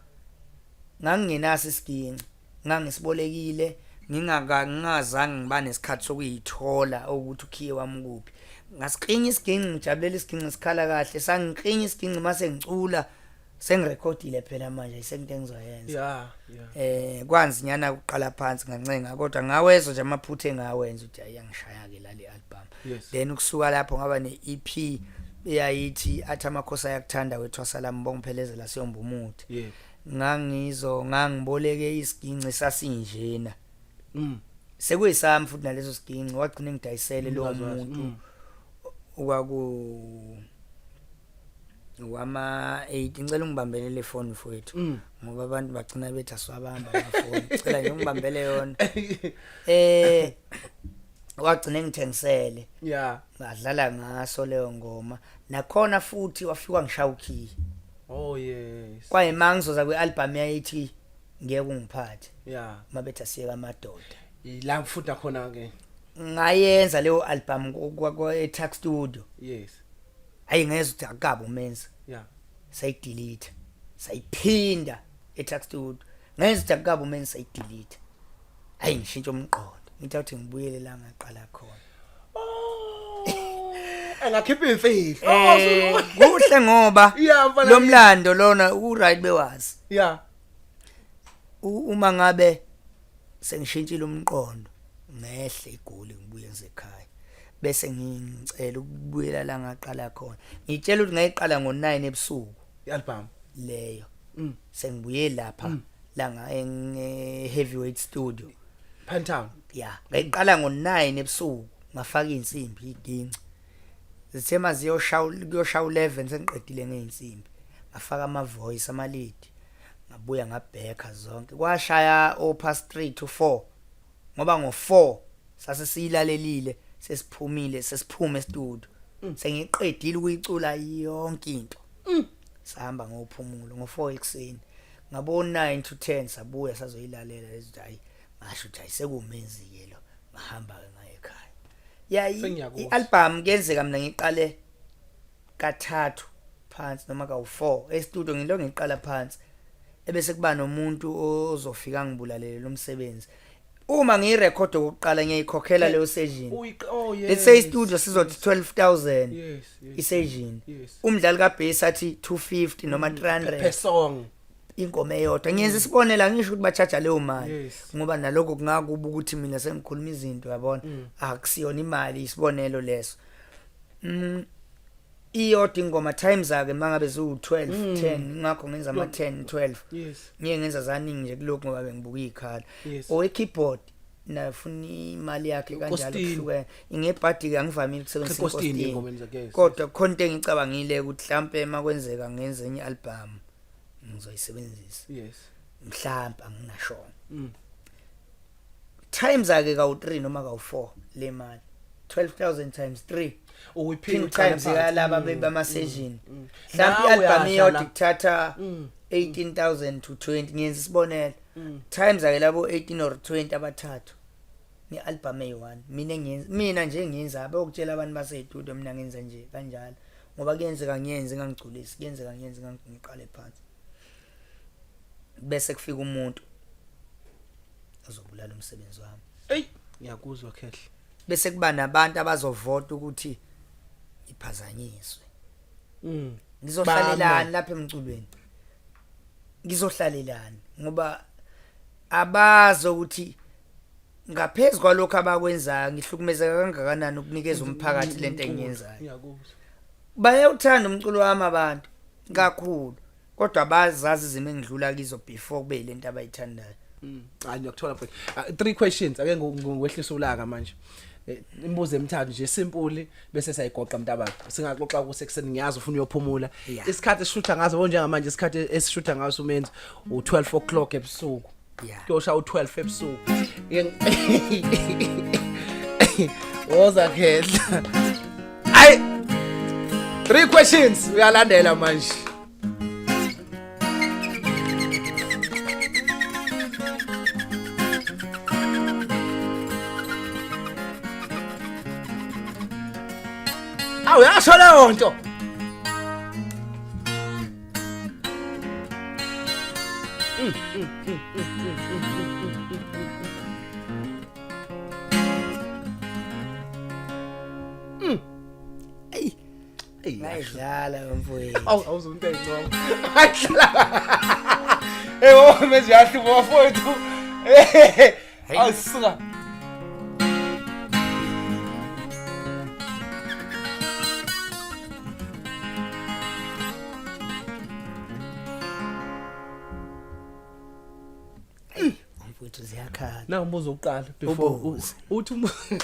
ngangingenaso isiginci, ngangisibolekile ngingaka ngingazange ngiba nesikhathi sokuyithola ukuthi ukhiye wami ukuphi. Ngasiklinya isiginci ngijabulela isiginci sikhala kahle, sangiklinya isiginci mase ngicula sengirekhodile phela manje ayisekho into engizoyenza.
Yeah, yeah.
Kwanzinyana ukuqala phansi ngancenga kodwa ngawezwa nje amaphutha engawenza ukuthi ayi angishaya ke lale album. Then ukusuka lapho ngaba ne-EP eyayithi athi amakhosi ayakuthanda wethwasa lami bongiphelezela siyomba umuthi. Ngangizo ngangiboleke isiginci sasinjena. Sekuyisami futhi naleso siginci wagcina engidayisele lo
Umnikazi waso,
muntu. Okwaku wama 8 ngicela ungibambele le phone mfowethu ngoba abantu bagcina bethi asiwabamba amafoni, ngicela nje ungibambele yona. Wagcina engithengisele. Ngadlala ngaso leyo ngoma nakhona futhi wafika ngishaya ukhiye.
Oh yes.
Kwayima ngizoza kwi-album yayithi ngeke ungiphathe. Mabetha siyeka amadoda.
Ila futhi nakhona ke.
Ngayenza leyo album e-Tuck Studio. Hayi ngezwe ukuthi akabe umenza. Sayidelete. Sayiphinda e-Tuck Studio. Ngezwe ukuthi akabe umenza sayidelete. Hayi ngishintsha umqondo. Ngithi awuthi ngibuyele la ngaqala khona.
Oh. Engakhipha imfihlo.
Kuhle ngoba
Yeah, mfana.
lo mlando lona u right bewazi. Uma ngabe sengishintshile umqondo ngehle igoli ngibuye ngisekhaya bese ngicela ukubuyela la ngaqala khona. Ngitshela ukuthi ngayiqala ngo9 ebusuku
i-album
leyo. Sengibuye lapha la nga Heavyweight Studio
Pinetown.
Yeah, ngayiqala ngo9 ebusuku ngafaka insimbi iginci. Zithe maziyoshaya kuyoshaya 11 sengiqedile ngeinsimbi. Ngafaka ama voice ama lead. Ngabuya ngabheka zonke. Kwashaya o past 3 to 4. Ngoba ngo4 sase siyilalelile sesiphumile sesiphume e-studio. Sengiqedile ukuyicula yonke into. Sahamba ngophumulo ngo4 ekseni. Ngabo 9 to 10 sabuya sazoyilalela lezi, hayi ngasho ukuthi hayi sekumenzi ke lo, ngahamba ke ngaye ekhaya. Yeah,
Sengiyakuzwa.
i-album kuyenzeka mina ngiqale kathathu phansi noma kawu4 e-studio, ngilo ngiqala phansi ebese kuba nomuntu ozofika ngibulalele lo msebenzi. Uma ngiyirecord okokuqala ngiyayikhokhela leyo session.
Oh yes.
Let's say studio sizothi 12000
Yes.
isession.
Yes.
Umdlali kabass athi 250 noma 300
per song.
Ingoma eyodwa. Ngiyenza isibonela, ngisho ukuthi ba-charge leyo mali. Ngoba naloko kungakuba ukuthi mina sengikhuluma izinto yabona akusiyona imali, isibonelo leso. Iyodwa ingoma times ake mangabe ziwu12 10, ngakho ngenza ama 10 12. Ngiye ngenza zaningi nje kulokhu ngoba bengibuka ikhala. Owe keyboard nafuna imali yakhe kanjalo.
Ukostini.
Kuhlukene ngebhadi ke, angivamile ukusebenzisa
Ukostini
inkostini.
engomeni zakhe, yes.
Kodwa khona into engicabangile ukuthi mhlambe makwenzeka ngenze enye album ngizoyisebenzisa. Mhlambe anginashona. Times ake kawu3 noma kawu4 le mali, 12000 times 3.
Uyiphinde
Times yalaba bama session. Mhlambe
Nawe
i-album
uyadlala.
iyodwa kuthatha 18000 to 20, ngiyenza isibonelo. Times ake labo 18 or 20 abathathu nge-album eyi-1 mina ngiyenza, mina nje ngiyenza abokutshela abantu base-studio, mina ngenza nje kanjalo ngoba kuyenzeka ngiyenze ngangigculisi, kuyenzeka ngiyenze ngiqale phansi bese kufika umuntu ozobulala umsebenzi wami.
Ey, ngiyakuzwa khehle.
Bese kuba nabantu abazovota ukuthi iphazanyiswe. Ngizohlalelani
Bame.
lapha emculweni? Ngizohlalelani? Ngoba abazi ukuthi ngaphezulu kwalokho abakwenzayo ngihlukumezeka kangakanani ukunikeza umphakathi lento engiyenzayo.
Ngiyakuzwa.
Bayawuthanda umculo wami abantu kakhulu, kodwa bazazi izimo engidlula kizo before kube lento abayithandayo.
Hayi ngiyakuthola mfowethu. Three questions ake ngikwehlisa ulaka manje. Imibuzo emithathu nje simple bese siyayigoqa mntababa. Singaxoxa kusekuseni, ngiyazi ufuna uyophumula. Isikhathi esishutha ngaso njengamanje, isikhathi esishutha ngaso umenzi u12 o'clock ebusuku. Kuyosha u12 ebusuku. Woza khehla. Ay! Three questions uyalandela manje. Awu yasho leyo nto.
Ey,
Ey,
ngayidlala mfowethu.
Awu awuzonto eyincoma. Ayidlala. Hey, oh manje yahlupha bafowethu.
Hey.
Awusuka.
Mfowethu ziyakhala.
Na umbuzo oqala before
Ubuze.
uthi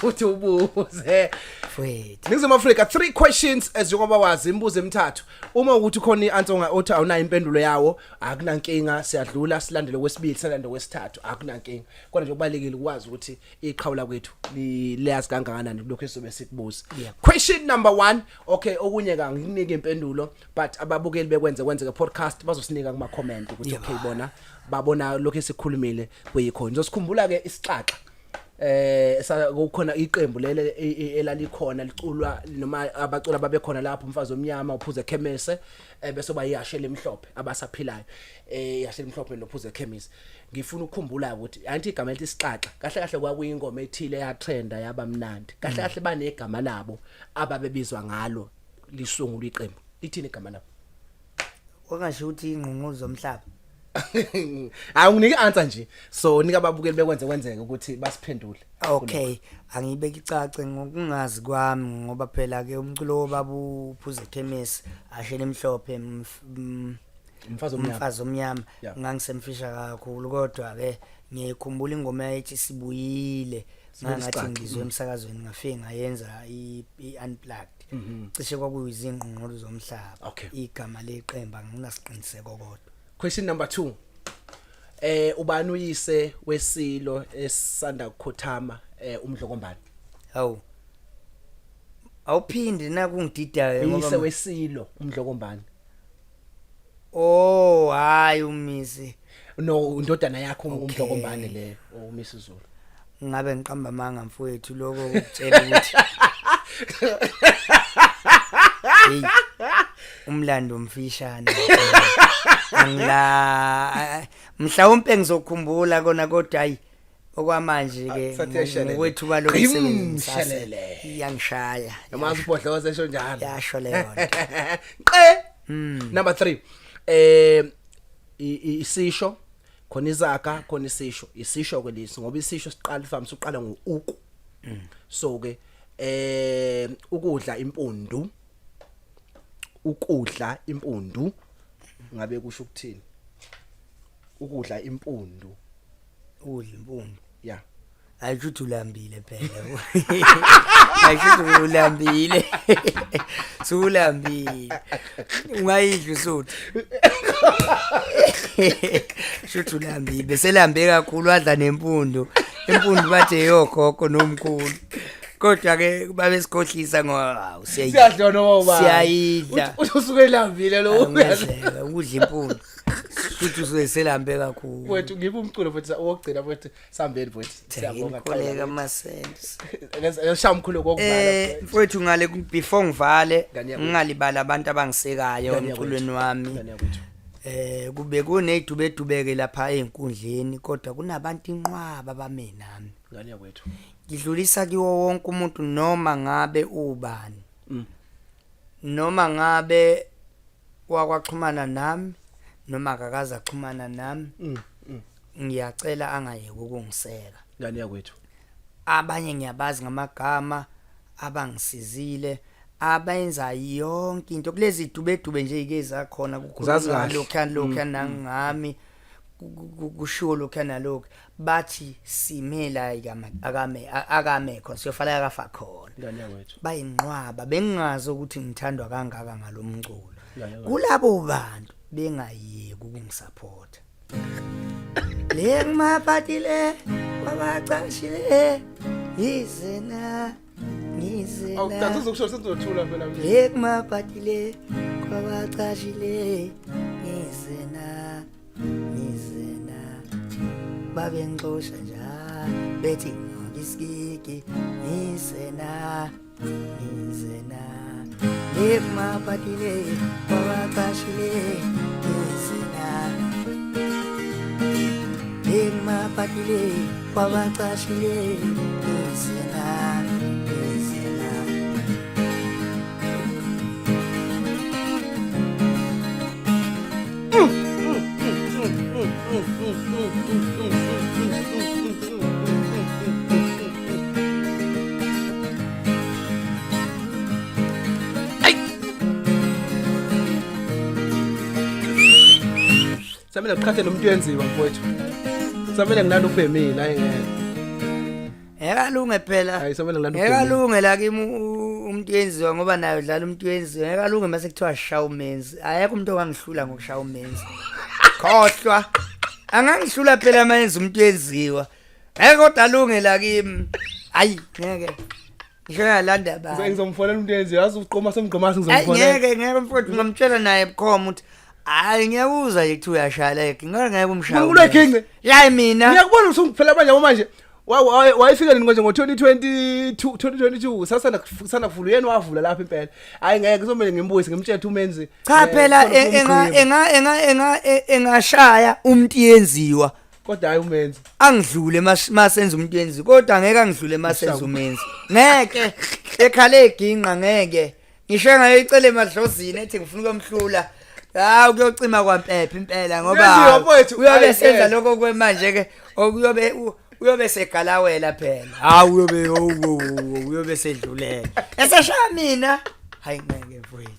uthi ubuze.
Mfowethu.
Ningizimu Afrika three questions as njengoba wazi imibuzo emithathu. Uma ukuthi khona ianswer onga othi awunayo impendulo yawo akunankinga siyadlula silandele kwesibili silandele kwesithathu akunankinga. Kodwa nje kubalekile ukwazi ukuthi iqhawula kwethu liyazi kangakanani kulokho esizobe sikubuza.
Yebo.
Question number 1 okay okunye ka ngikunike impendulo but ababukeli bekwenze kwenzeke podcast bazosinika kuma comment ukuthi
Yebo.
okay bona babona lokho esikhulumile kuyikho. Ngizosikhumbula ke isixaxa kukhona iqembu lele elalikhona liculwa noma abacula babekhona lapho umfazi omnyama uphuze ekhemese bese bayiyashe lemhlophe abasaphilayo iyashe lemhlophe nophuze ekhemisi. Ngifuna ukukhumbula ukuthi anti igama elithi isixaxa kahle kahle kwakuyingoma ethile ya trenda yaba mnandi kahle kahle banegama labo ababebizwa ngalo lisungula iqembu lithini igama labo?
Okungasho ukuthi ingqungqulu zomhlaba.
Hayi unginike answer nje so nika ababukeli bekwenze kwenzeke ukuthi basiphendule.
Okay, angiyibeke icace ngokungazi kwami ngoba phela ke umculo wobaba uphuze ekhemisi ashele emhlophe
umfazi omnyama.
Umfazi omnyama
Yeah.
ngangisemfisha kakhulu kodwa ke ngiyikhumbula ingoma yayithi sibuyile
Sibuyile
ngangathi
isixaxa.
ngizwe emsakazweni ngafike ngayenza i-unplugged cishe kwakuyizingqungqulu zomhlaba.
Okay.
Igama leqembu anginasiqiniseko kodwa.
Question number 2. Ubani uyise wesilo esanda kukhothama umdlokombane?
Hawu, awuphindi nakungididayo
Uyise wesilo umdlokombane.
Oh hayi umisi.
No indodana yakho
Okay.
umdlokombane le umisi Zulu.
Ngabe ngiqamba amanga mfowethu lokho ukutshela ukuthi hey umlando mfishane angila mhlawumbe ngizokhumbula kona kodwa hayi okwamanje ke
Sathe shelele.
ngokwethuba
Qim,
lomsebenzi
shelele.
iyangishaya.
Yamazi ubhodloza esho njalo.
Yasho leyo nto.
Qe. Number 3. Isisho khona izaga khona isisho isisho ke lesi ngoba isisho siqala ifam siqala ngouku. So ke ukudla impundu ukudla impundu ngabe kusho ukuthini ukudla impundu?
Udla impundu.
Yeah.
Ayisho ukuthi ulambile phela. Ayisho ukuthi ulambile. Sulambile. Ungayidla usuthu. Shuthi ulambile. Beselambe kakhulu wadla nempundu. Impundu bathe yokhokho nomkhulu. Kodwa ke babesikhohlisa ngoba hawu siyayidla.
Siyadla noma ubani.
Siyayidla.
Uthi usuke elambile lo.
Angiyazeka ukudla impundu. Futhi usuke selambe kakhulu.
Wethu ngipha umculo futhi owokugcina futhi sambeni futhi siyabonga.
Siyabonga amasenti.
Leshaya umkhulu kokuvala.
Mfowethu ngale before ngivale
Ngane yakwethu.
ngingalibala abantu abangisekayo
Ngane
emculweni
yakwethu.
wami.
Ngane yakwethu.
Kube kunezidubedubeke lapha einkundleni kodwa kunabantu inqwaba abame nami.
Ngane yakwethu.
Ngidlulisa kiwo wonke umuntu noma ngabe ubani. Noma ngabe wakwaxhumana nami noma akakaze axhumana nami. Ngiyacela angayeki ukungiseka.
Ngane yakwethu.
Abanye ngiyabazi ngamagama abangisizile abenza yonke into kulezi dubedube nje ike zakhona
Zazi kahle.
lokhu lokhu nangami kushiwo lokhu nalokhu bathi sime la akame akame khona siyofala akafa khona.
Ngane yakwethu.
Bayinqwaba bengingazi ukuthi ngithandwa kangaka ngalomculo.
Ngane yakwethu.
Kulabo bantu bengayeki ukungisupport le ngimaphatile babacashile izena ngizena.
Awuthatha uzokusho sengizothula phela manje.
Le kumaphatile kwabacashile ngizena ngizena babengixosha njalo bethi ngisikiki ngizena ngizena le kumaphatile kwabacashile ngizena. Mapatile kwabacashile ngize nami, ngize nami.
Samele ngiqhathe nomuntu yenziwa mfowethu. Samele ngilanda ubhemile, hayi ngeke.
Ngeke phela.
Hayi, samele ngilanda
Ngeke
ubhemile.
alunge la kimi umuntu yenziwa ngoba naye udlala umuntu yenziwa. Ngeke alunge mase kuthiwa shaya umenzi. Ayekho umuntu ongangihlula ngokushaya umenzi. Khohlwa. Angangihlula phela mayenza umuntu yenziwa. Ngeke kodwa alunge la kimi. Hayi ngeke. Ngisho yalanda ba.
Ngizomfonela umuntu yenziwa, yazi uqoma semgqomasi
Hayi
ngizomfonela.
ngeke, ngeke mfowethu, ngamtshela naye bukhoma ukuthi hayi ngiyakuzwa nje kuthiwa uyashaya like ngeke, ngeke umshaya.
Unkulunkulu weginqe.
Hayi mina.
Ngiyakubona usungiphela manje, yabo manje. Wayefika nini konje ngo-2022, 2022 sasana sana kuvula yena, wavula lapha impela. Hayi ngeke, kuzomele ngimbuyise ngimtshele ukuthi umenzi.
Cha phela
khona
enga
ufuna
enga enga enga engashaya umuntu yenziwa
kodwa hayi umenzi.
Angidlule masenza umuntu yenziwa, kodwa ngeke angidlule masenza umenzi. Ngeke ekhale eginqa, ngeke ngisho engayicela emadlozini ethi ngifuna ukumhlula. Hawu, kuyocima kwampepha impela ngoba
Yenziwa, mfowethu.
uyobe
Hayi,
senza
ngeke.
lokho kwemanje ke okuyobe uyobe segalawela phela. Hawu, uyobe uyobe sedlulela eseshaya mina. Hayi ngeke mfowethu,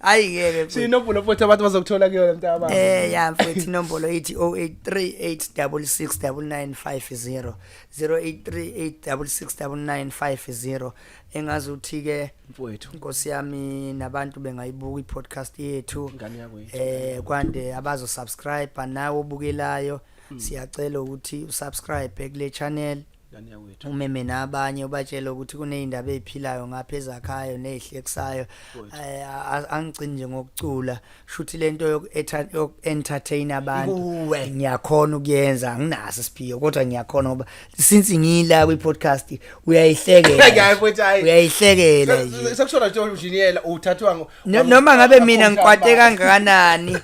hayi ngeke mfowethu.
Sinombolo mfowethu abantu bazokuthola kuyona mntaba.
Ya mfowethu, inombolo ithi 0838669950, 0838669950. Engazuthi ke
Mfowethu.
Nkosi yami, nabantu bengayibuka i-podcast yethu.
Ingane yakwethu.
Kwande abazo subscribe, nawe obukelayo siyacela ukuthi usubscribe kule channel.
Ingane yakwethu.
Umeme nabanye, ubatshele ukuthi kuneyindaba eziphilayo ngapha ezakhayo nezihlekisayo. Angigcini nje ngokucula, shuthi lento yoku entertain abantu
Kuwe.
ngiyakhona ukuyenza. Anginaso isiphiwo kodwa ngiyakhona ngoba since ngila kwi podcast uyayihlekela.
Hayi mfowethu, hayi.
Uyayihlekela nje.
Sekushoda nje unjiniyela uthathwa
Noma ngabe mina ngikwate kangakanani,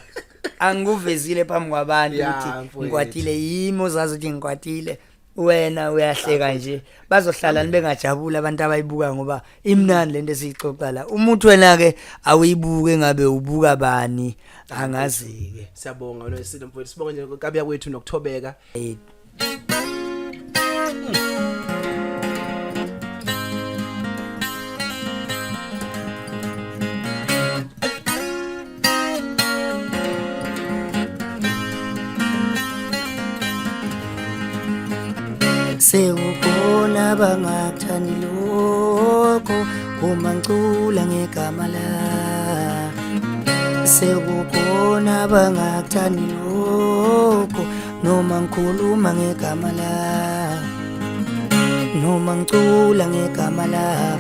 angikuvezile phambi kwabantu
Ya,
ukuthi
mfowethu.
ngikwatile. Yimi ozazi ukuthi ngikwatile, wena uyahleka nje. Bazohlala nibengajabula abantu abayibuka ngoba imnandi lento esiyixoxa la. Umuntu wena ke awuyibuke ngabe ubuka bani, angazi ke.
Siyabonga wena Silo mfowethu, sibonga nje kabuya kwethu nokuthobeka.
Sekukhona abangakuthandi lokho uma ngicula ngegama la. Sekukhona abangakuthandi lokho noma ngikhuluma ngegama la, noma ngicula ngegama la.